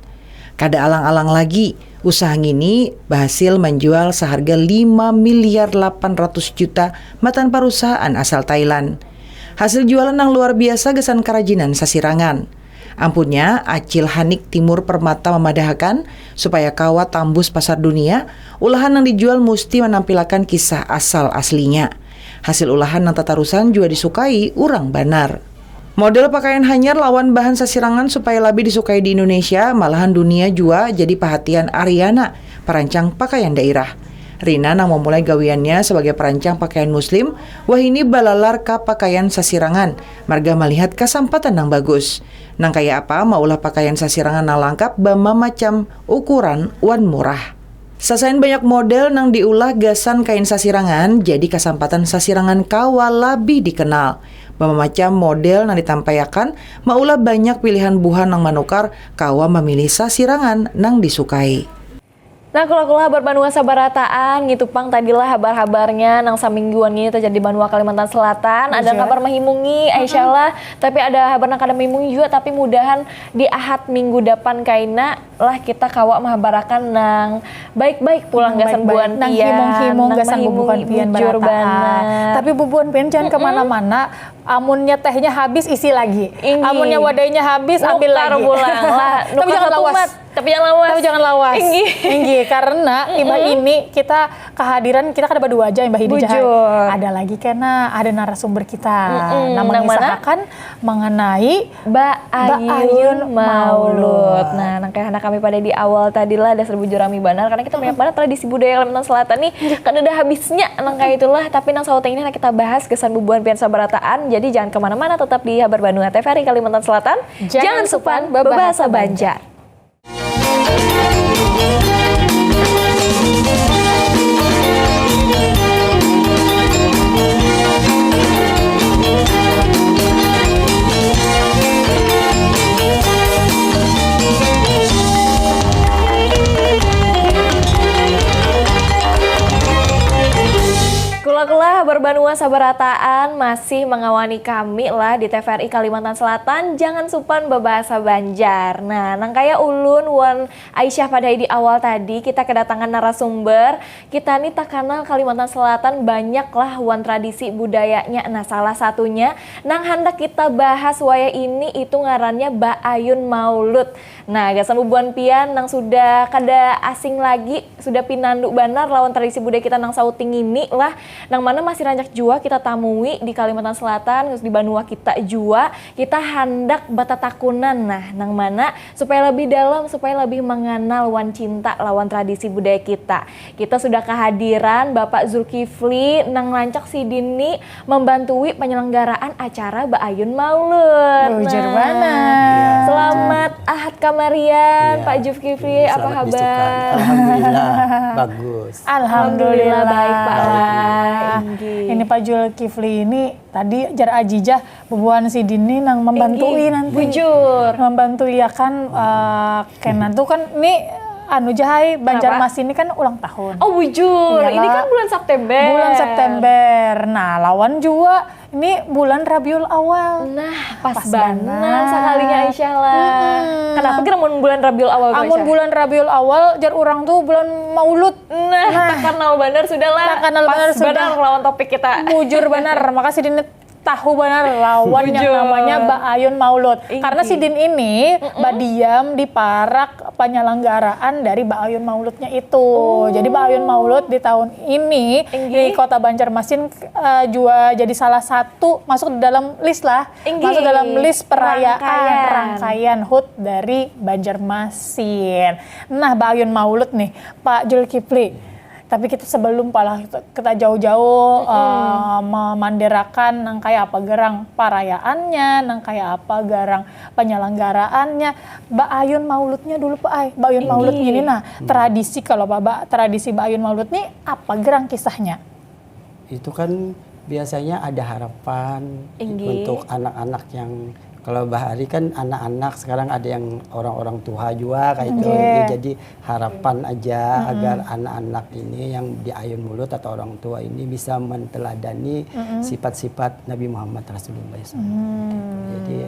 Kada alang-alang lagi, usaha ngini bahasil manjual saharga lima miliar lapan ratus juta matan parusahaan asal Thailand. Hasil jualan nang luar biasa gasan karajinan sasirangan. Ampunnya, Acil Hanik Timur Permata mamadahakan, supaya kawa tambus pasar dunia, ulahan nang dijual musti manampilakan kisah asal aslinya. Hasil ulahan nang tatarusan jua disukai urang banar. Model pakaian hanyar lawan bahan sasirangan supaya labih disukai di Indonesia, malahan dunia jua jadi pahatian Ariana, parancang pakaian dairah. Rina nang mamulai gawiannya sabagai parancang pakaian muslim, wahini balalar ka pakaian sasirangan, marga malihat kasampatan nang bagus. Nang kaya apa maulah pakaian sasirangan nang langkap bamamacam ukuran wan murah. Sasain banyak model nang diulah gasan kain sasirangan, jadi kasampatan sasirangan kawa labih dikenal. Bamamacam model nang ditampaiakan, maulah banyak pilihan buhan nang manukar kawa mamilih sasirangan nang disukai. Nah, kula-kula habar banua sabarataan, ngitu pang tadilah habar-habarnya nang samingguan ngini terjadi di banua Kalimantan Selatan. Ada Bujur. Kabar mahimungi, Aisyah lah. Tapi ada habar nang kada mahimungi jua, tapi mudahan di Ahad minggu dapan kaina lah kita kawa mahabarakan nang baik-baik pulang Nang gasan baik-baik. buan Nang pian. himung-himung Nang gasan mahimungi, bubuhan pian bujur barataan. banar. Tapi bubuhan pian jangan Mm-mm. kemana-mana. Amunnya tehnya habis, isi lagi. Inggih. Amunnya wadainya habis, ambil Nukar lagi. pulang lah. Tapi Nukar jangan lawas. satumat. Tapi jangan lawas. Tapi jangan lawas. Inggih. Inggih, karena imbah Mm-mm. ini kita kehadiran, kita kada berdua aja, imbah ini Jahai. Bujur. Ada lagi kena, ada narasumber kita. Mm-mm. Nah, Nang mana? mengisahkan mengenai Ba Ayun Ba Ayun Maulud. Maulud. Nah, nang kaya handak kami pada di awal tadi lah, dasar bujur rami banar, karena kita banyak Mm-mm. banget tradisi budaya Kalimantan Selatan nih. Kada ada habisnya nang kaya itulah, tapi nang sauting ini handak kita bahas gasan bubuhan pian sabarataan. Jadi jangan kemana-mana, tetap di Habar Banua T V R I Kalimantan Selatan. Jangan Jangan supan supan babahasa babahasa Banjar. Banjar. Kula-kula habar banua sabarataan masih mangawani kami lah di T V R I Kalimantan Selatan, jangan supan babahasa Banjar. Nah, nang kaya ulun wan Aisyah padahai di awal tadi, kita kedatangan narasumber. Kita ni takanal Kalimantan Selatan banyak lah wan tradisi budayanya. Nah, salah satunya nang handak kita bahas wayah ini itu ngarannya Ba Ayun Maulud. Nah, gasan bubuhan pian nang sudah kada asing lagi, sudah pinandu banar lawan tradisi budaya kita nang sauting ini lah, nang mana masih rancak jua kita tamui di Kalimantan Selatan, di banua kita jua, kita handak batatakunan. Nah, nang mana supaya lebih dalam, supaya lebih mengenal wan cinta lawan tradisi budaya kita. Kita sudah kehadiran Bapak Zulkifli nang rancak sidin ni membantui penyelenggaraan acara Ba Ayun Maulud. Bujur Nah, banar. Selamat Ahad kamarian, Iya. Pak Zulkifli. Iya, Apa selamat habar? bisukan. Alhamdulillah, bagus. Alhamdulillah, baik, Pak. Baik. Inggih. Ini Pak Zulkifli ini tadi jar Ajijah, bubuhan sidin ni nang membantui Inggih. nanti. Bujur. Membantui akan, eh, kena tuh kan, ni anu Jahai, Banjarmasin ini kan ulang tahun. Oh, bujur. Iyalah. Ini kan bulan September. Bulan September. Nah, lawan jua ini bulan Rabiul Awal. Nah, pas Pas banar banar. sakalinya Aisyah lah. Mm-mm. Kenapa kira mun bulan Rabiul Awal tuh, Amun Aisyah? bulan Rabiul Awal, jar urang tuh bulan Maulud. Nah, Nah. takanal banar sudah lah. Takanal Pas banar sudah. banar lawan topik kita. Bujur banar. Makasih Dini tahu banar lawan yang Bujur. namanya Ba Ayun Maulud. Inggih. Karena sidin ini Mm-mm. badiam di parak penyelenggaraan dari Ba Ayun Mauludnya itu. Oh. Jadi Ba Ayun Maulud di tahun ini Inggih. di Kota Banjarmasin, eh, jua jadi salah satu masuk di dalam list lah. Inggih. Masuk dalam list perayaan Rangkaian. rangkaian hut dari Banjarmasin. Nah, Ba Ayun Maulud nih, Pak Zulkifli. Tapi kita sebelum pala kita jauh-jauh, Mm-mm. eh, memandirakan nang kaya apa gerang parayaannya, nang kaya apa gerang penyelenggaraannya. Ba Ayun Mauludnya dulu, Pak ai. Ba Ayun Maulud Inggih. ini, nah, Hmm. tradisi kalau Ba, Ba, tradisi Ba Ayun Maulud nih apa gerang kisahnya? Itu kan biasanya ada harapan Inggih. untuk anak-anak yang Kalau bahari kan anak-anak sekarang ada yang orang-orang tua juga kayak itu. Ya, jadi harapan aja agar anak-anak ini yang di Ayun Maulud atau orang tua ini bisa menteladani sifat-sifat Nabi Muhammad Rasulullah sallallahu alaihi wasallam. Jadi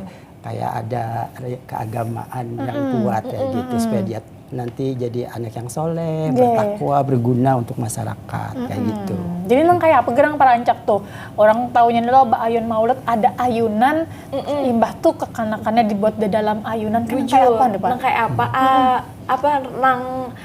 kayak ada re- keagamaan yang kuat ya gitu supaya dia nanti jadi anak yang soleh, bertakwa, berguna untuk masyarakat kayak gitu. Jadi nang kayak apa gerang parancak tuh? Orang taunya lo Ayun Maulud ada ayunan, imbah tuh kekanakannya dibuat di dalam ayunan kan kayak apa nih Pak? Nang kayak apa? Ah, apa nang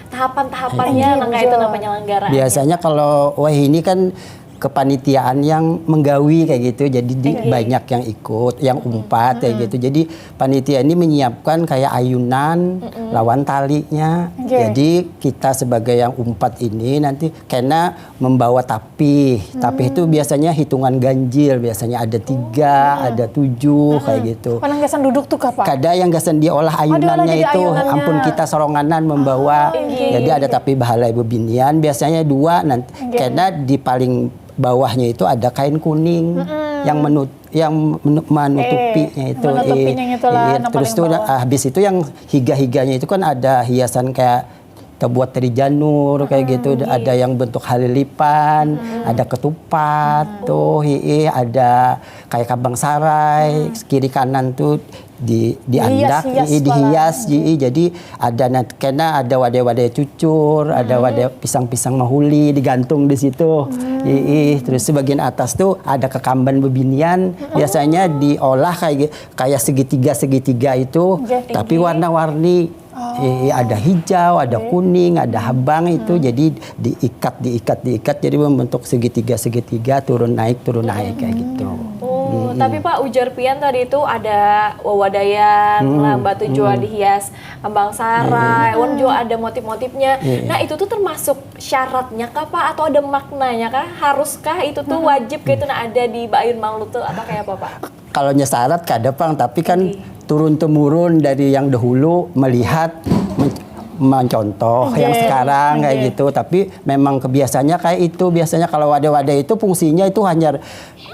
tahapan-tahapannya nang kayak itu nang penyelenggara. Biasanya kalau wahini kan kepanitiaan yang menggawi kayak gitu, jadi di, banyak yang ikut, yang umpat kayak gitu. Jadi panitia ini menyiapkan kayak ayunan lawan talinya. Jadi kita sebagai yang umpat ini nanti kena membawa tapih. Tapih itu biasanya hitungan ganjil, biasanya ada tiga, ada tujuh kayak gitu. Panang gasan duduk tuh kah Pak? Kada yang gasan diolah ayunannya itu, ampun kita soronganan membawa. Jadi ada tapih bahalai bebinian, biasanya dua nanti. Karena di paling bawahnya itu ada kain kuning yang menut yang menu- menutupinya itu. Menutupinya itulah, Iya, yang terus paling tuh bawah. Habis itu yang higa-higanya itu kan ada hiasan kayak terbuat dari janur kayak gitu, ada yang bentuk halilipan, ada ketupat tuh, hiih, ada kayak kabang sarai, kiri kanan tuh di diandak, Dihias-hias hiih, dihias, hiih. Jadi ada nanti kena ada wadai-wadai cucur, ada wadai pisang-pisang mahuli digantung di situ, hiih. Terus sebagian atas tuh ada kekamban bebinian, biasanya diolah kayak gi- kayak segitiga-segitiga itu, Oke. Tapi warna-warni. Eh, ada hijau, ada kuning, ada habang itu, jadi diikat, diikat, diikat, jadi membentuk segitiga, segitiga, turun naik, turun naik kayak gitu. Oh, tapi Pak, ujar pian tadi itu ada wewadaian, lah, batu jua dihias kembang sarai, wan jua ada motif-motifnya. Nah, itu tuh termasuk syaratnya kah Pak atau ada maknanya kah? Haruskah itu tuh wajib kayak itu nah ada di Baayun Maulud tuh atau kayak apa Pak? Kalau nya syarat kada pang, tapi kan turun temurun dari yang dahulu melihat men- mencontoh yang sekarang kayak gitu, tapi memang kebiasaannya kayak itu. Biasanya kalau wadah-wadah itu fungsinya itu hanya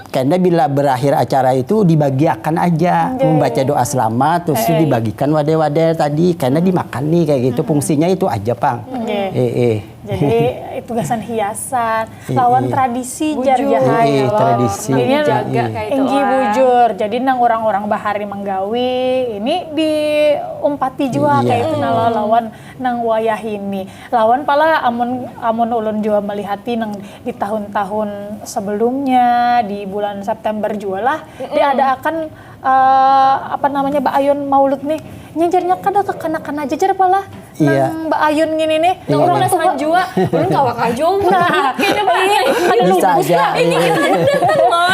karena bila berakhir acara itu dibagiakan aja, membaca doa selamat, terus itu dibagikan wadah-wadah tadi karena dimakan nih kayak gitu. Fungsinya itu aja pang. Eh, eh. Jadi itu gasan hiasan, lawan tradisi jar Bujur. jahai Iya, ya, lawan tradisi. Ini Dijaga kayak itu Inggi lah. Bujur. Jadi nang orang-orang bahari menggawi ini diumpati juga Iya. Kayak itu nah lo lawan nang wayah ini. Lawan pala amun amun ulun jua melihati nang di tahun-tahun sebelumnya di bulan September jua lah diadakan eh, apa namanya Baayun Maulud nih. Nyajarnya kada kekanakan aja jar pala. Iya. Nang Baayun ngini nih. Nah, orang penasaran jua, ulun kawa kajung. Nah, kayaknya Pak. Kada Bisa lumbus aja, lah. iya.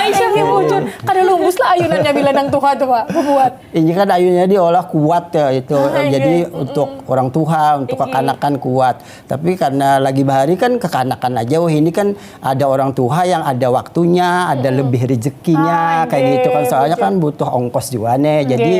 Ini kan bujur. Kada lumbus lah ayunannya bila nang tuha tuh Pak. Bubuat. Ini kan ayunnya diolah kuat ya itu. Jadi untuk orang tuha, untuk kekanakan kuat. Tapi karena lagi bahari kan kekanakan aja. Wah, ini kan ada orang tuha yang ada waktunya, ada lebih rezekinya kayak gitu kan. Soalnya kan butuh ongkos juga nih. Jadi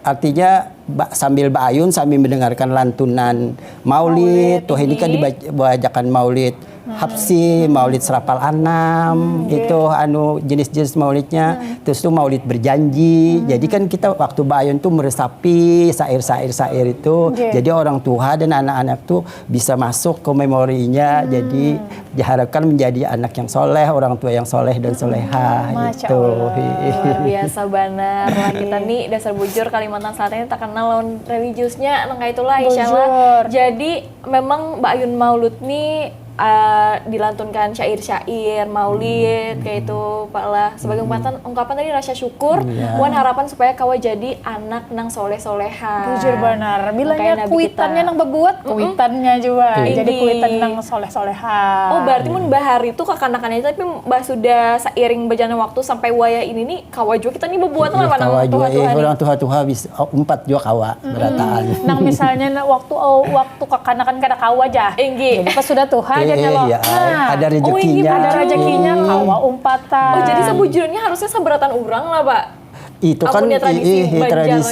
artinya ba- sambil baayun sambil mendengarkan lantunan maulid, tuh ini kan dibacakan maulid Habsyi, maulid serapal anam, itu anu jenis-jenis maulidnya. Terus tuh maulid berjanji. Jadi kan kita waktu baayun tuh meresapi syair-syair syair itu. Jadi orang tuha dan anak-anak tuh bisa masuk ke memorinya. Jadi diharapkan menjadi anak yang soleh, orang tua yang soleh dan solehah Masya gitu. Allah. Luar biasa banar lah kita nih dasar bujur Kalimantan Selatan ini terkenal lawan religiusnya nang kayak itulah insyaallah. Bujur. Jadi memang Baayun Maulud nih eh, dilantunkan syair-syair, maulid kayak itu Pak lah sebagai ungkapan ungkapan tadi rasa syukur wan harapan supaya kawa jadi anak nang soleh-solehah. Bujur banar. Bilanya Makanya Nabi kuitannya kita- nang bebuat, kuitannya juga. Jadi Inggih. Kuitan nang soleh-solehah. Oh berarti mun bahari itu kekanakan aja tapi bah sudah seiring berjalannya waktu sampai wayah ini nih kawa juga kita nih bebuat lah Iya, mana kawa juga, eh, tuha-tuha nih. Orang tuha-tuha bisa oh, empat juga kawa berataan. Nang misalnya na- waktu oh, waktu kekanakan kada kawa aja. Inggih. Jadi pas sudah tuha aja Eh, nyalo. iya, Nah, ada Oh, ini rezekinya. ada rezekinya kawa umpatan. Oh jadi sebujurnya harusnya seberatan orang lah Pak. Itu kan tradisi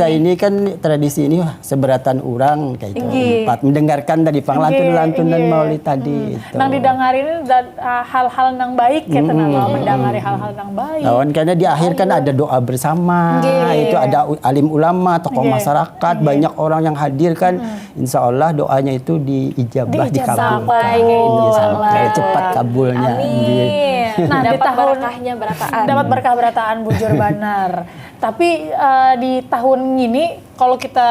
ini kan tradisi ini seberatan urang kayak itu. Empat mendengarkan tadi panglantun-lantunan maulid tadi itu. Nang didangari ini hal-hal nang baik gitu nah, mendangari hal-hal nang baik. Lawan karena di akhir kan ada doa bersama, itu ada alim ulama, tokoh masyarakat, banyak orang yang hadir kan. Insya Allah doanya itu diijabah, dikabulkan. Sampai kayak itu. Iya, sampai. Cepat kabulnya. Amin. Nah, dapat berkahnya berataan. Dapat berkah berataan, bujur banar. Tapi uh, di tahun ini kalau kita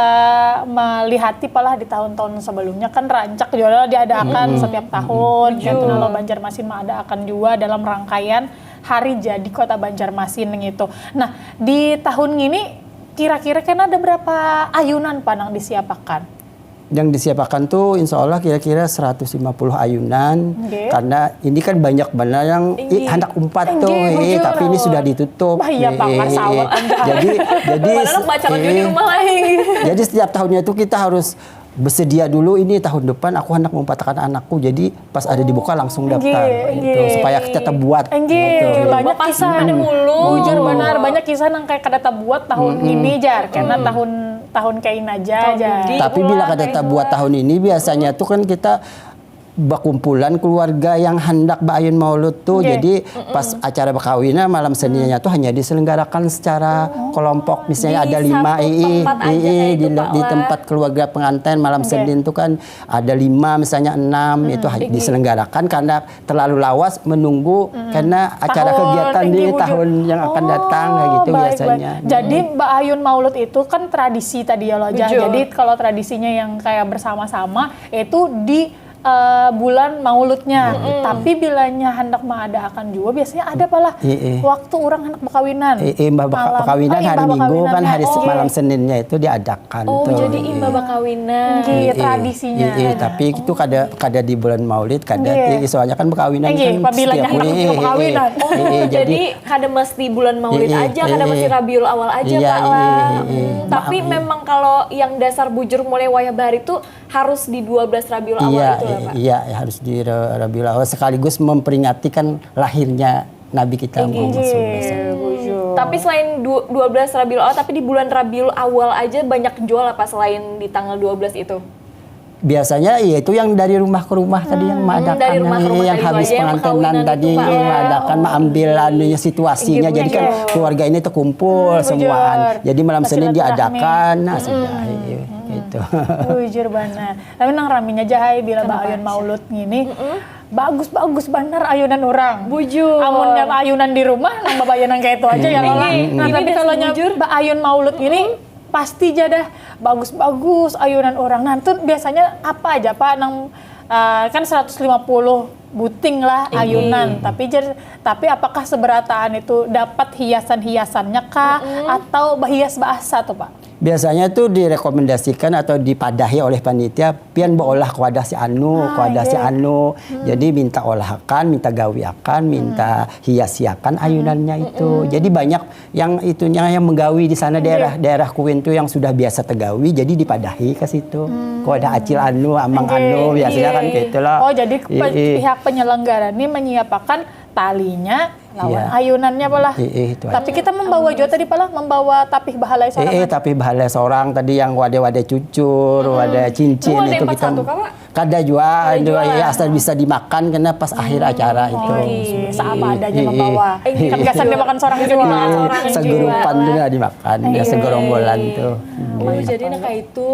melihati palah di tahun-tahun sebelumnya kan rancak juga diadakan mm -hmm. setiap tahun mm -hmm. Gitu. Kalau Banjarmasin mengadakan juga dalam rangkaian hari jadi kota Banjarmasin gitu. Nah, di tahun ini kira-kira kan ada berapa ayunan panang disiapakan? Yang disiapakan tuh insya Allah kira-kira seratus lima puluh ayunan okay. Karena ini kan banyak benar yang ih, hendak umpat tuh eh, tapi ini sudah ditutup bah, iya, eh, eh, jadi jadi di rumah lain. Jadi setiap tahunnya itu kita harus bersedia dulu ini tahun depan aku hendak mempatahkan anakku jadi pas ada dibuka langsung daftar gitu supaya kita tetap buat gitu. Banyak kisah ada mulu jujur benar banyak kisah nang kayak kada terbuat tahun ini jar karena tahun tahun kain aja jar. Tapi bila kada terbuat tahun ini biasanya tuh kan kita bakumpulan keluarga yang hendak baayun maulud tuh okay. Jadi mm -mm. Pas acara bakawinan malam seninya tuh hanya diselenggarakan secara oh. Kelompok misalnya di ada lima ii, ii, ii di, di tempat keluarga pengantin malam okay. Senin tuh kan ada lima misalnya enam hmm. Itu diselenggarakan karena terlalu lawas menunggu hmm. Karena acara tahun, kegiatan di tahun yang akan oh, datang kayak gitu baik, biasanya. Baik. Jadi Mbak Ayun Maulud itu kan tradisi tadi ya loh Jadi kalau tradisinya yang kayak bersama-sama itu di uh, bulan mauludnya. Mm-mm. Tapi bilanya hendak mengadakan juga biasanya ada palah iya, iya. Waktu orang hendak berkawinan. Iya, iya, berkawinan oh, hari Minggu kan hari oh. Malam Seninnya itu diadakan. Oh, tuh. Jadi iya. Imba berkawinan. Iya, iya, tradisinya. Iya, iya, tapi itu kada kada di bulan maulid kada. Iya. Iya, soalnya kan berkawinan iya, kan setiap bulan. Iya, iya, oh, iya, jadi, jadi kada mesti bulan maulid iya, aja, iya, kada mesti Rabiul Awal aja iya, Pak iya, lah. Iya, iya. Tapi Maaf, memang iya. Kalau yang dasar bujur mulai wayah bahari tuh harus di dua belas Rabiul Awal iya, itu ya, Pak? Iya, harus di Rabiul Awal sekaligus memperingati kan lahirnya Nabi kita Muhammad sallallahu alaihi wasallam. Tapi selain dua belas Rabiul Awal tapi di bulan Rabiul Awal aja banyak jual apa selain di tanggal dua belas itu? Biasanya ya itu yang dari rumah ke rumah tadi yang mengadakan hmm, yang, yang habis pengantinan tadi yang mengadakan mengambil anunya situasinya jadi kan keluarga ini terkumpul hmm, semuaan. Jadi malam Senin diadakan nah sudah. Itu. Bujur banar. Tapi nang raminya aja hai bila baayun maulud ngini. Bagus-bagus banar ayunan orang. Bujur. Amun ayunan di rumah nang babayunan kayak itu aja ya lah. Nah, tapi kalau nya baayun maulud ini pasti aja dah bagus-bagus ayunan orang. Nah, itu biasanya apa aja Pak nang uh, kan seratus lima puluh buting lah ayunan, tapi jar, tapi apakah seberataan itu dapat hiasan-hiasannya kah atau bahias baasa tuh Pak? Biasanya tuh direkomendasikan atau dipadahi oleh panitia pian beolah kuadah si anu, ah, kuadah si anu. Hmm. Jadi minta olahakan, minta gawiakan, minta hmm. Hiasiakan ayunannya hmm. Itu. Hmm. Jadi banyak yang itunya yang menggawi di sana hmm. Daerah daerah Kuin tuh yang sudah biasa tergawi jadi dipadahi ke situ. Hmm. Kuadah acil anu, amang hmm. Anu biasanya kan gitu loh. Oh, jadi pe- pihak penyelenggara ini menyiapakan talinya lawan iya. Ayunannya pala. Iya, itu tapi aja. Kita membawa juga tadi pala membawa tapih bahalai seorang. Iya, tapih bahalai seorang tadi yang wade-wade cucur, hmm. Wade cincin itu kita. Kada jua, kada jua ya asal bisa dimakan karena pas akhir acara itu. Oke, sama adanya membawa. Kan biasa dimakan seorang jua. Segurupan juga dimakan, ya segerombolan tuh. Oh, jadi nak itu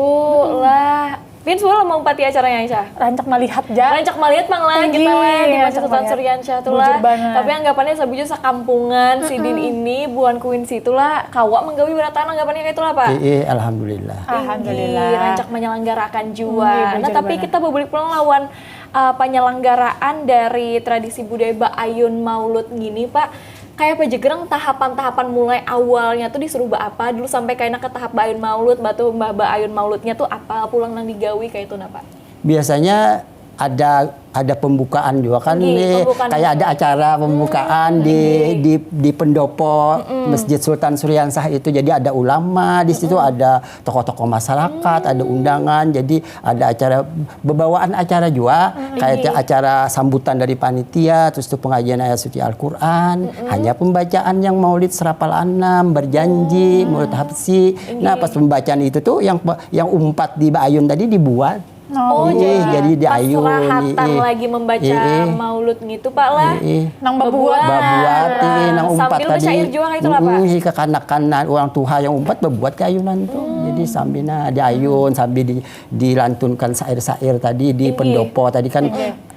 lah. Pin sudah mau pati acaranya Aisyah. Rancak melihat ja. Rancak melihat mang lah kita lah di Masjid Sultan Suryansyah tuh lah. Tapi anggapannya sabujur sakampungan sidin ini buan kuin situ lah kawa menggawi berataan anggapannya kayak itulah Pak. Iya, alhamdulillah. Alhamdulillah. Rancak menyelenggarakan jua. Nah, tapi kita bebulik pulang lawan uh, penyelenggaraan dari tradisi budaya Baayun Maulud gini Pak. Kayak apa jegerang tahapan-tahapan mulai awalnya tuh disuruh apa dulu sampai kayak ke tahap Baayun Maulud batu Mbah Baayun Mauludnya tuh apa pulang nang digawi kayak itu napa? Biasanya ada ada pembukaan juga kan Nggih, nih, pembukaan kayak ada juga. Acara pembukaan di di di pendopo Masjid Sultan Suriansah itu, jadi ada ulama di situ, ada tokoh-tokoh masyarakat, ada undangan, jadi ada acara bebawaan acara juga, kayak Nggih. Acara sambutan dari panitia, terus tuh pengajian ayat suci Al-Quran, hanya pembacaan yang maulid serapal anam, berjanji, maulid habsyi. Nah, pas pembacaan itu tuh yang pe- yang umpat di Baayun tadi dibuat. Oh, Iya, jadi jadi di pas Ayun, rahatan iya. lagi membaca Iya. maulud gitu, Pak lah. Iya. Nang bebuat. Babuat, iya, nang umpat Sambil tadi. Bersair juga kayak itu lah, Pak. Mm, iya, kekanakan, nah, orang tuha yang umpat bebuat ke ayunan tuh. Jadi sambil nah di ayun, sambil di, dilantunkan syair-syair tadi di Iya. Pendopo tadi kan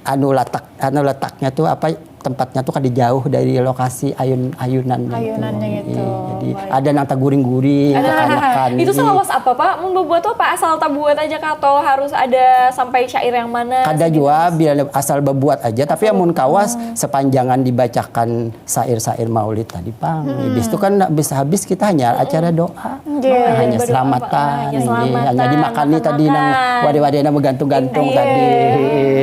anu letak anu letaknya tuh apa, tempatnya tuh kada jauh dari lokasi ayun-ayunan Ayunannya gitu. Iya, jadi ada nang taguring-guring, kekanakan. Itu Jadi, selawas apa, Pak? Mun bebuat tuh apa asal tabuat aja kah atau harus ada sampai syair yang mana? kada jua bila asal bebuat aja, tapi amun kawas sepanjangan dibacakan syair-syair maulid tadi pang. Habis itu kan habis habis kita hanya acara doa. Nggih. Nah, hanya Berdoa, selamatan. Pak. Hanya Iya, selamatan, hanya dimakani tadi nang makan-makan. wadah-wadahnya bergantung-gantung Iya. tadi.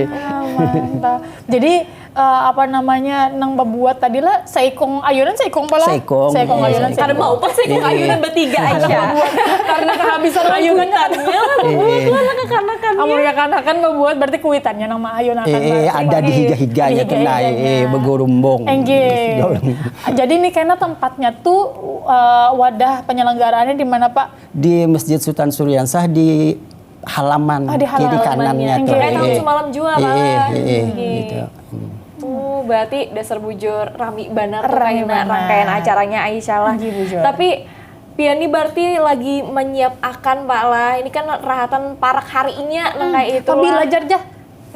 Ah, mantap. Jadi eh, apa namanya nang bebuat tadi lah seikung ayunan seikung pala. Seikung, Seikung iya, ayunan. seikung. Kada mau pas sih Iya. Ayunan bertiga aja. Karena kehabisan ayunan. Lanjutannya lah, Iya. buat lah kekanakan. Amun kekanakan bebuat berarti kuitannya nang maayunakan. Eh, eh, Berarti ada di pakai higa-higanya tuh nah, eh, higa-higanya. Begurumbung. Enggih. Begurumbung. Jadi ini kena tempatnya tuh eh, wadah penyelenggaraannya di mana Pak? Di Masjid Sultan Suriansah di halaman, Oh, di kiri halamannya. Kanannya tuh. Kayak tahun Eh, semalam jua eh, lah. eh, eh, Nggih. gitu. Oh, berarti dasar bujur rami banar tuh Rami kaina banar. rangkaian acaranya Aisyah lah. Nggih, bujur. Tapi Pian ni berarti lagi menyiap akan Pak lah. Ini kan rahatan parak harinya nang kayak itu Pabila lah. jar jah.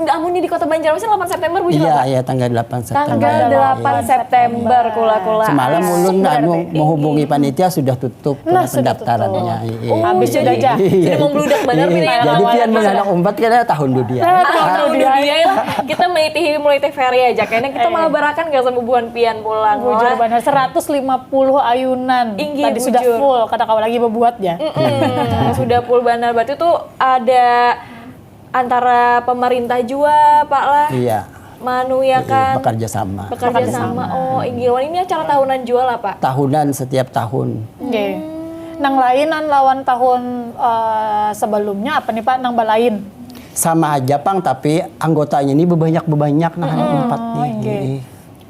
Amun di Kota Banjarmasin delapan September bujur Iya, Pak? iya tanggal delapan September. Tanggal delapan September kula-kula. Semalam ulun Sudah anu berarti. menghubungi panitia sudah tutup Nah, eh, sudah pendaftarannya. tutup. Iya. Habis sudah jah. Sudah membludak banar Iya. pina ya, Jadi kawan. pian menganak umpat kena tahun dunia. Nah, Tahun tahun dunia dunia. Lah. Kita maitihi mulai T V R I aja. Kayaknya kita malah barakan gak sama bubuhan pian pulang. Bujur Lah. Banar seratus lima puluh ayunan. Inggih, Tadi sudah bujur. Full, kada kawa lagi bebuat ya. Mm-mm. Sudah full banar. Berarti tuh ada antara pemerintah jua, Pak lah. Iya. Manu ya Iya, kan. Bekerja sama. Bekerja sama. Oh, inggih. Wan ini acara tahunan jua lah, Pak. Tahunan setiap tahun. Oke. Nang lainan lawan tahun eh, sebelumnya apa nih Pak nang balain? Sama aja pang tapi anggotanya ini bebanyak-bebanyak nah anak umpat nih. Inggih. Iya.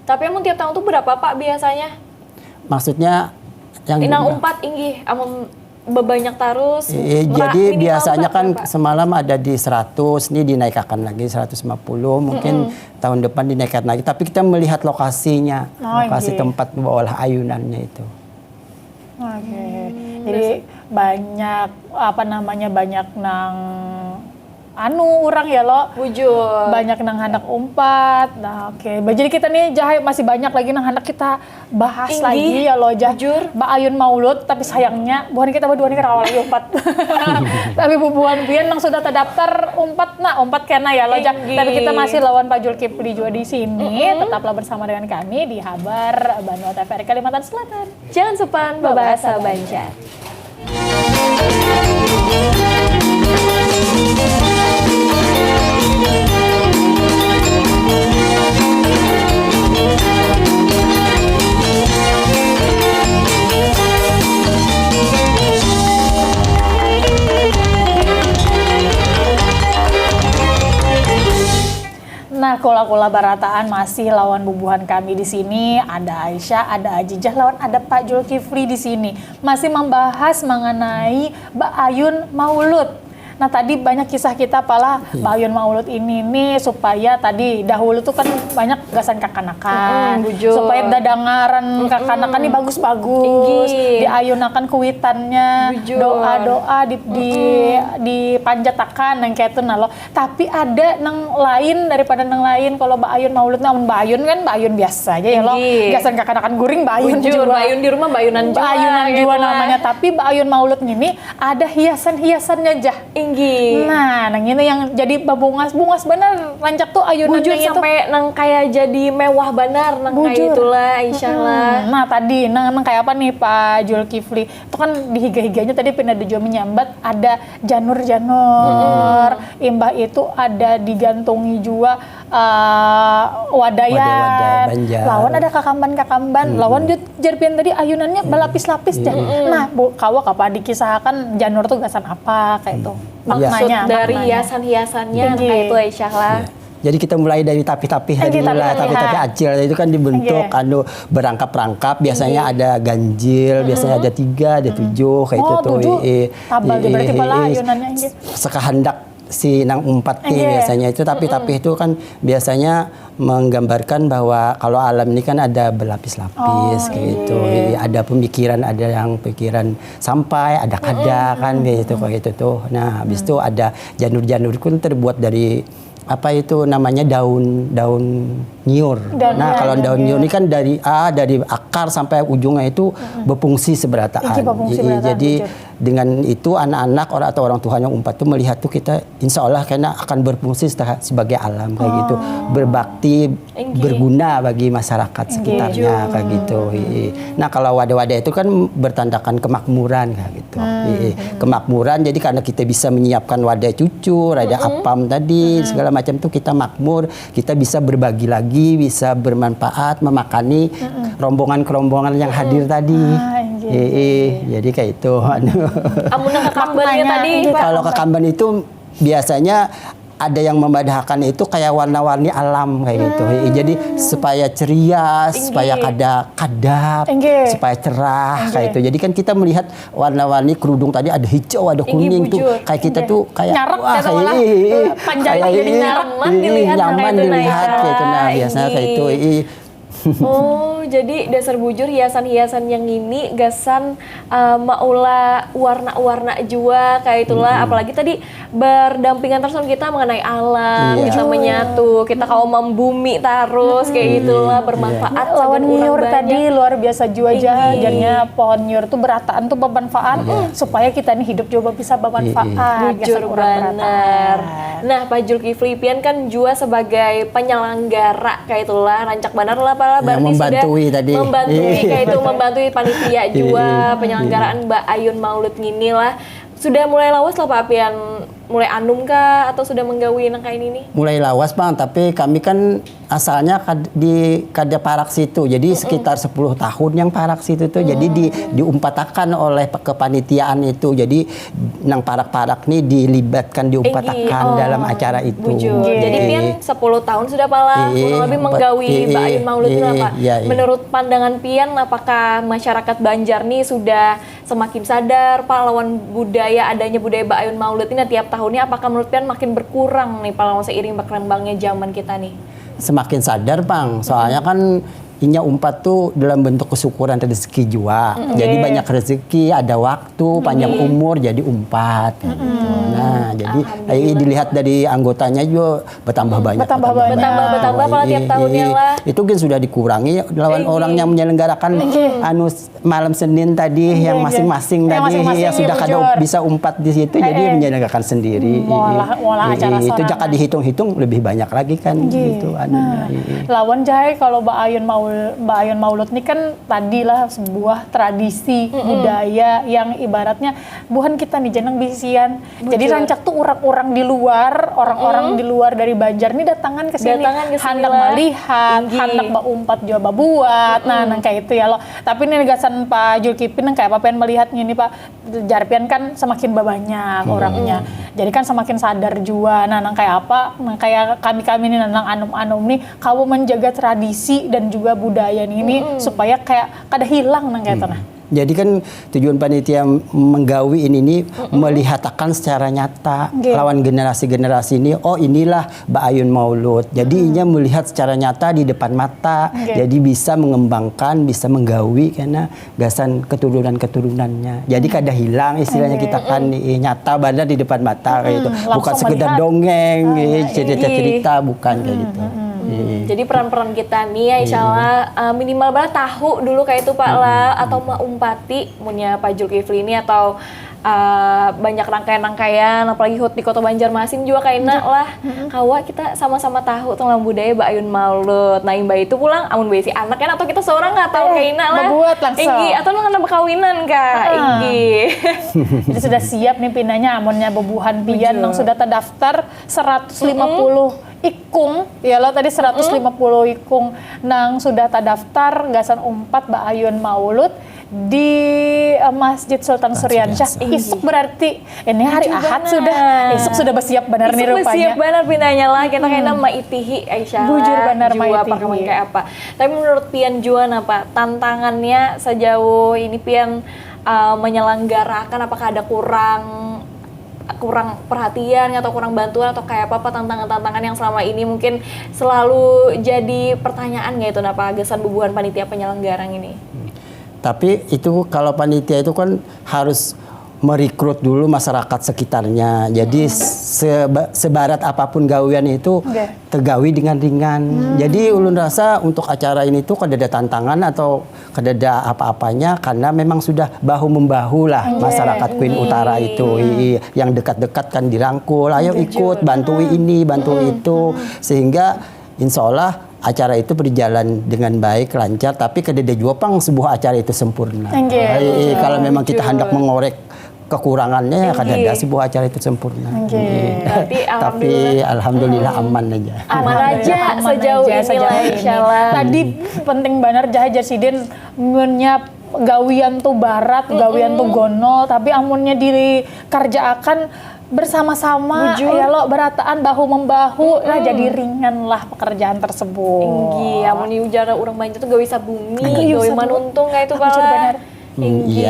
Tapi emang tiap tahun tuh berapa, Pak, biasanya? Maksudnya yang Inang umpat inggih, amun bebanyak tarus. Eh, ma- jadi minimal biasanya berapa, kan Pak? Semalam ada di seratus, ini dinaikakan lagi seratus lima puluh, mungkin tahun depan dinaikkan lagi. Tapi kita melihat lokasinya, Oh, lokasi iya. Tempat mengolah ayunannya itu. Oke. Jadi banyak apa namanya banyak nang anu orang ya lo. Bujur. Banyak nang hendak umpat. Nah, oke. Jadi kita nih Jahai masih banyak lagi nang hendak kita bahas Inggih. Lagi ya lo Jah. Bujur. Baayun Maulud tapi sayangnya buhan kita berdua nih kada kawa lagi umpat. Tapi bubuhan pian nang sudah terdaftar umpat nah umpat kena ya lo Jah. Inggih. Tapi kita masih lawan Pak Julkifli juga di sini. Tetaplah bersama dengan kami di Habar Banua T V R I Kalimantan Selatan. Jangan sepan babahasa Banjar. Nah, kula-kula barataan masih lawan bubuhan kami di sini. Ada Aisyah, ada Ajijah, lawan ada Pak Julkifli di sini. Masih membahas mengenai Baayun Maulud. Nah, tadi banyak kisah kita pala Baayun Maulud ini nih supaya tadi dahulu tuh kan banyak gasan kakanakan. Mm-mm, bujur. Supaya dadangaran kakanakan nih bagus-bagus. Inggih. Diayunakan kuitannya, Bujur. Doa-doa di, di dipanjatakan yang kayak itu nah lo. Tapi ada nang lain daripada nang lain. Kalau Baayun Maulud, namun Baayun kan Baayun biasa aja ya lo. Inggih. Gasan kakanakan guring Baayun Bujur, juga. Baayun di rumah, Baayunan jua, Baayunan gitu jua lah. Namanya. Tapi Baayun Maulud ini ada hiasan-hiasannya Jah. Nggih. Nah, nang ini yang jadi babungas-bungas banar rancak tuh ayunan Bujur nang itu. Sampai nang kayak jadi mewah banar nang kayak Bujur. Itulah Aisyah lah. Hmm, nah tadi nang, nang kayak apa nih Pak Julkifli? Itu kan di higa-higanya tadi pina ada jua menyambat ada janur-janur. Imbah itu ada digantungi jua eh, wadayan. Wadai-wadai, banjar. Lawan ada kakamban-kakamban. Lawan jut- jar pian tadi ayunannya balapis-lapis jar. Nah, bu, kawa kapa dikisahakan janur tuh gasan apa kayak itu. Iya. Maksud Maknanya, dari maknanya. hiasan-hiasannya Tinggi. Kayak itu Aisyah lah. Ya. Jadi kita mulai dari tapih-tapih Oke, tadi lah, tapih-tapih. Tapih-tapih acil itu kan dibentuk Oke. anu berangkap-rangkap, biasanya ada ganjil, biasanya ada tiga, ada tujuh, kayak Oh, itu tuh. tujuh. Eh, eh, Tabal eh, berarti eh, pala eh, ayunannya, inggih. Sekehendak si nang umpat nih Oke. Biasanya itu tapih-tapih itu kan biasanya menggambarkan bahwa kalau alam ini kan ada berlapis-lapis Oh, gitu. Iya, ada pemikiran, ada yang pikiran sampai, ada kada kan kayak gitu, kayak gitu tuh. Nah, habis itu ada janur-janur pun terbuat dari apa itu namanya daun daun nyiur. Daun, Nah, ya, kalau daun daun nyiur ini kan dari ah dari akar sampai ujungnya itu berfungsi seberataan. Iki berfungsi Iya, berataan, jadi bujur. dengan itu anak-anak orang atau orang tuanya umpat tuh melihat tuh kita insya Allah kena akan berfungsi sebagai alam kayak gitu, berbakti, berguna bagi masyarakat sekitarnya kayak gitu. Iya. Nah, kalau wadah-wadah itu kan bertandakan kemakmuran kayak gitu. Iya. Kemakmuran, jadi karena kita bisa menyiapkan wadah cucur, ada apam tadi segala macam tuh kita makmur, kita bisa berbagi lagi, bisa bermanfaat, memakani rombongan-rombongan yang hadir tadi. Ah, iya, Iya, jadi kayak itu. Anu. Amun nang kakambannya Maknanya, tadi iya. Pak. Kalau kakamban itu biasanya ada yang memadahakan itu kayak warna-warni alam kayak gitu. Jadi supaya ceria, supaya kada kadap, Inggih. Supaya cerah kayak itu. Jadi kan kita melihat warna-warni kerudung tadi ada hijau, ada Inggih, kuning tuh. Bujur. Kayak kita tuh kayak Nyarak wah, gitu lah. Iya, iya, iya. Panjang Kayak jadi iya, nyarak lah iya, dilihat nyaman kayak itu, dilihat nah. kayak itu. Nah, biasanya kayak itu. Iya. Oh, jadi dasar bujur hiasan-hiasan yang ini gasan uh, maulah warna-warna jua kayak itulah. Apalagi tadi berdampingan terus sama kita mengenai alam, Iya. Kita menyatu, kita kaum membumi terus kayak itulah bermanfaat Lawan sagan urang nyiur banyak. Tadi luar biasa jua aja. Inggih. Jadinya pohon nyiur tuh berataan tuh bermanfaat supaya kita nih hidup juga bisa bermanfaat. Bujur Gasan urang banar. berataan. Nah, Pak Julkifli pian kan jua sebagai penyelenggara kayak itulah, rancak banar lah pala Yang Barni sudah membantui tadi. Membantui Iya. Kayak itu, membantui panitia jua penyelenggaraan Mbak Ayun Maulud ngini lah. Sudah mulai lawas lah Pak pian mulai anum kah atau sudah menggawi nang kayak ini? Mulai lawas, Bang, tapi kami kan asalnya kad- di kada parak situ. Jadi sekitar sepuluh tahun yang parak situ tuh. Jadi di diumpatakan oleh pe- kepanitiaan itu. Jadi nang parak-parak nih dilibatkan, diumpatakan Inggih. Dalam acara itu. Bujur. Jadi Iya. Pian sepuluh tahun sudah pala Iya, kurang lebih empat- menggawi iya, Mbak Ayun Maulud iya, ini apa? Iya, iya. Menurut pandangan Pian, apakah masyarakat Banjar nih sudah semakin sadar Pak lawan budaya, adanya budaya Mbak Ayun Maulud ini tiap tahunnya, apakah menurut Pian makin berkurang nih Pak lawan seiring berkembangnya zaman kita nih? Semakin sadar, Bang. Soalnya kan inya umpat tuh dalam bentuk kesyukuran rezeki jua. Jadi banyak rezeki, ada waktu, panjang umur, jadi umpat. Kayak gitu. Nah, jadi eh, dilihat dari anggotanya juga bertambah banyak. Bertambah banyak. Bertambah, bertambah kalau tiap Iya, tahunnya iya. lah. Itu kan sudah dikurangi lawan orang yang menyelenggarakan anu s- malam Senin tadi yang iya. Masing-masing Yang tadi masing-masing, ya sudah kada bujur. Bisa umpat di situ, jadi Eh, eh. Menyelenggarakan sendiri. Molah- molah Iya, acara itu sorangan. Jaka dihitung-hitung lebih banyak lagi kan Iya. Gitu anu. Nah, lawan jahai kalau Mbak Ayun Maul Mbak Ayun Maulud ini kan tadilah sebuah tradisi budaya yang ibaratnya buhan kita nih jeneng bisian. Jadi rancak tuh orang-orang di luar, orang-orang di luar dari Banjar nih datangan ke sini. Datangan ke sini Handak lah. Melihat, Inggih. Handak baumpat juga babuat. Nah, nang kayak itu ya lo. Tapi ini gasan Pak Julkipli nang kayak apa pengen melihat gini Pak, jar pian kan semakin banyak orangnya. Jadi kan semakin sadar jua. Nah, nang kayak apa? Nang kayak kami-kami nih nang anum-anum nih kawa menjaga tradisi dan juga budaya nih ini supaya kayak kada hilang nang kayak itu nah. Jadi kan tujuan panitia menggawi ini nih melihatakan secara nyata Nggih. Lawan generasi-generasi ini, oh inilah Mbak Ayun Maulud. Jadi inya melihat secara nyata di depan mata. Nggih. Jadi bisa mengembangkan, bisa menggawi karena gasan keturunan-keturunannya. Jadi kada hilang istilahnya kita kan nih, nyata banar di depan mata kayak gitu. Bukan Langsung sekedar melihat. Dongeng, Ah, eh, iya, cerita-cerita bukan kayak gitu. Jadi peran-peran kita nih ya, insya Allah, eh, minimal banar tahu dulu kayak itu, Pak, lah, atau maumpati munnya Pak Julkifli ini atau eh, banyak rangkaian-rangkaian, apalagi hut di Kota Banjarmasin juga kaina lah. Kawa kita sama-sama tahu tentang budaya baayun maulud. Nah, imbah itu pulang, amun baisi anak kan atau kita seorang nggak tahu kaina lah. Bebuat langsung. Inggi, atau nang kena bekawinan kah? Inggi. Jadi sudah siap nih pinanya, amunnya bubuhan pian nang sudah terdaftar seratus lima puluh ikung, ya lo tadi seratus lima puluh ikung nang sudah terdaftar gasan umpat baayun maulud di eh, Masjid Sultan Suriansyah. Isuk berarti ini hari Ahad sudah. Isuk sudah bersiap benar nih rupanya. Bersiap benar pinanya lah. Kita kena maitihi Aisyah. Bujur benar maitihi. Perkembangan kayak apa. Tapi menurut pian jua napa tantangannya sejauh ini pian uh, menyelenggarakan, apakah ada kurang kurang perhatian atau kurang bantuan atau kayak apa, apa tantangan-tantangan yang selama ini mungkin selalu jadi pertanyaan gitu, napa gasan bubuhan panitia penyelenggara ini? Tapi itu kalau panitia itu kan harus merekrut dulu masyarakat sekitarnya. Jadi seba- sebarat apapun gawian itu tegawi dengan ringan. Jadi ulun rasa untuk acara ini tuh kada ada tantangan atau kada ada apa-apanya karena memang sudah bahu membahu lah masyarakat Queen Utara itu. Ii, yang dekat-dekat kan dirangkul, ayo ikut, bantu ini, bantu itu, sehingga insya Allah acara itu berjalan dengan baik, lancar, tapi kada ada jua pang sebuah acara itu sempurna. Ii, kalau memang kita hendak mengorek kekurangannya ya kada ada sebuah acara itu sempurna. Ii. Berarti Tapi alhamdulillah aman aja. aman aja sejauh ini lah, insya Allah. Tadi penting banar jah ajar sidin munnya gawian tuh barat, gawian tuh gonol, tapi amunnya dikerjaakan bersama-sama, ya lo berataan bahu membahu lah, jadi ringan lah pekerjaan tersebut. Iya, amun ujar orang Banjar tuh gawi sabumi, gawi manuntung kayak itu pala. Inggi.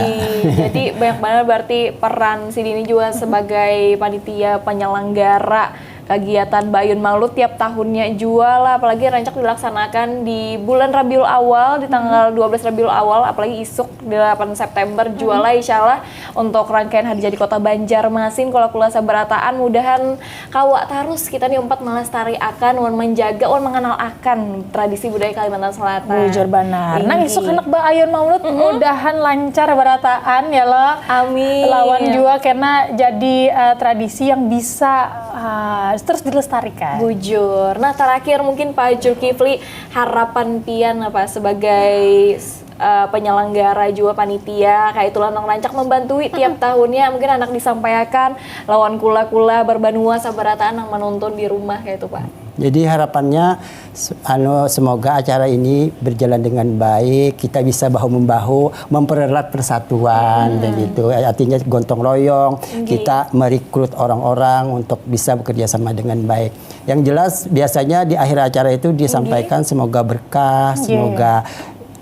Jadi banyak banget berarti peran sidin ini juga sebagai panitia penyelenggara kegiatan Bayun Maulud tiap tahunnya jua lah, apalagi rancak dilaksanakan di bulan Rabiul Awal, di tanggal dua belas Rabiul Awal, apalagi isuk delapan September jua lah, insya Allah untuk rangkaian Hadijah di Kota Banjarmasin, kula-kula sabarataan, mudahan kawa tarus kita nih umpat melestariakan wan menjaga wan mengenalakan tradisi budaya Kalimantan Selatan. Bujur banar. Nang isuk handak baayun maulud, mudahan lancar barataan ya lo. Amin. Lawan jua kena jadi eh, tradisi yang bisa eh, terus dilestarikan. Bujur. Nah, terakhir mungkin Pak Julkifli, harapan pian apa sebagai eh, penyelenggara jua panitia kayak itulah nang rancak membantui tiap tahunnya, mungkin anak disampaikan lawan kula-kula barbanua sabarataan nang menonton di rumah kayak itu, Pak. Jadi harapannya s- anu semoga acara ini berjalan dengan baik, kita bisa bahu membahu mempererat persatuan dan itu artinya gotong royong, kita merekrut orang-orang untuk bisa bekerja sama dengan baik. Yang jelas biasanya di akhir acara itu disampaikan semoga berkah, semoga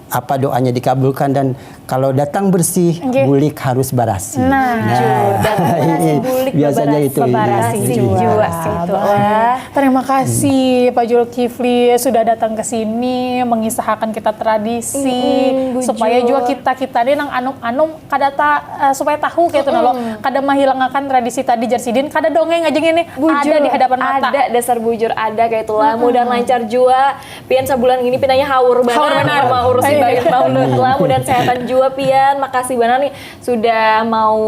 apa doanya dikabulkan dan kalau datang bersih, bulik harus barasi. Nah. Datang barasi, bulik biasanya babarasi. Itu, iya. Babarasi Jua. Jua, itulah. Terima kasih Pak Julkifli sudah datang ke sini mengisahkan kita tradisi Mm-mm, bujur. Supaya juga kita kita nih nang anum-anum kada ta, eh, supaya tahu gitu nah lo kada menghilangakan tradisi tadi jar sidin kada dongeng aja gini Bujur. Ada di hadapan mata. Ada dasar bujur ada kayak itulah. Mudahan lancar jua. Pian sabulan gini pinanya haur banar. Haur banar. Mau urusin Bayun Maulud lah. Mudahan sehatan jua pian. Makasih banar nih sudah mau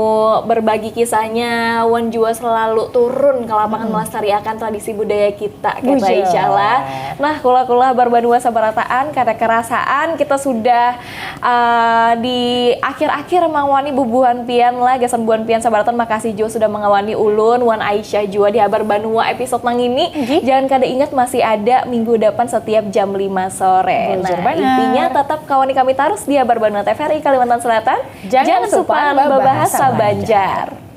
berbagi kisahnya. Wan jua selalu turun ke lapangan melestariakan tradisi budaya kita. Kata Bujur. Insya Allah. Nah, kula-kula barbanua sabarataan kada kerasaan kita sudah uh, di akhir-akhir mangwani bubuhan pian lah. Gasan bubuhan pian sabarataan makasih jua sudah mengawani ulun wan Aisyah jua di Habar Banua episode nang ini. Jangan kada ingat masih ada minggu depan setiap jam lima sore. Bujur Nah, banar. Intinya tetap kawani kami tarus di Habar Banua T V R I Kalimantan Selatan. Jangan supan babahasa Banjar.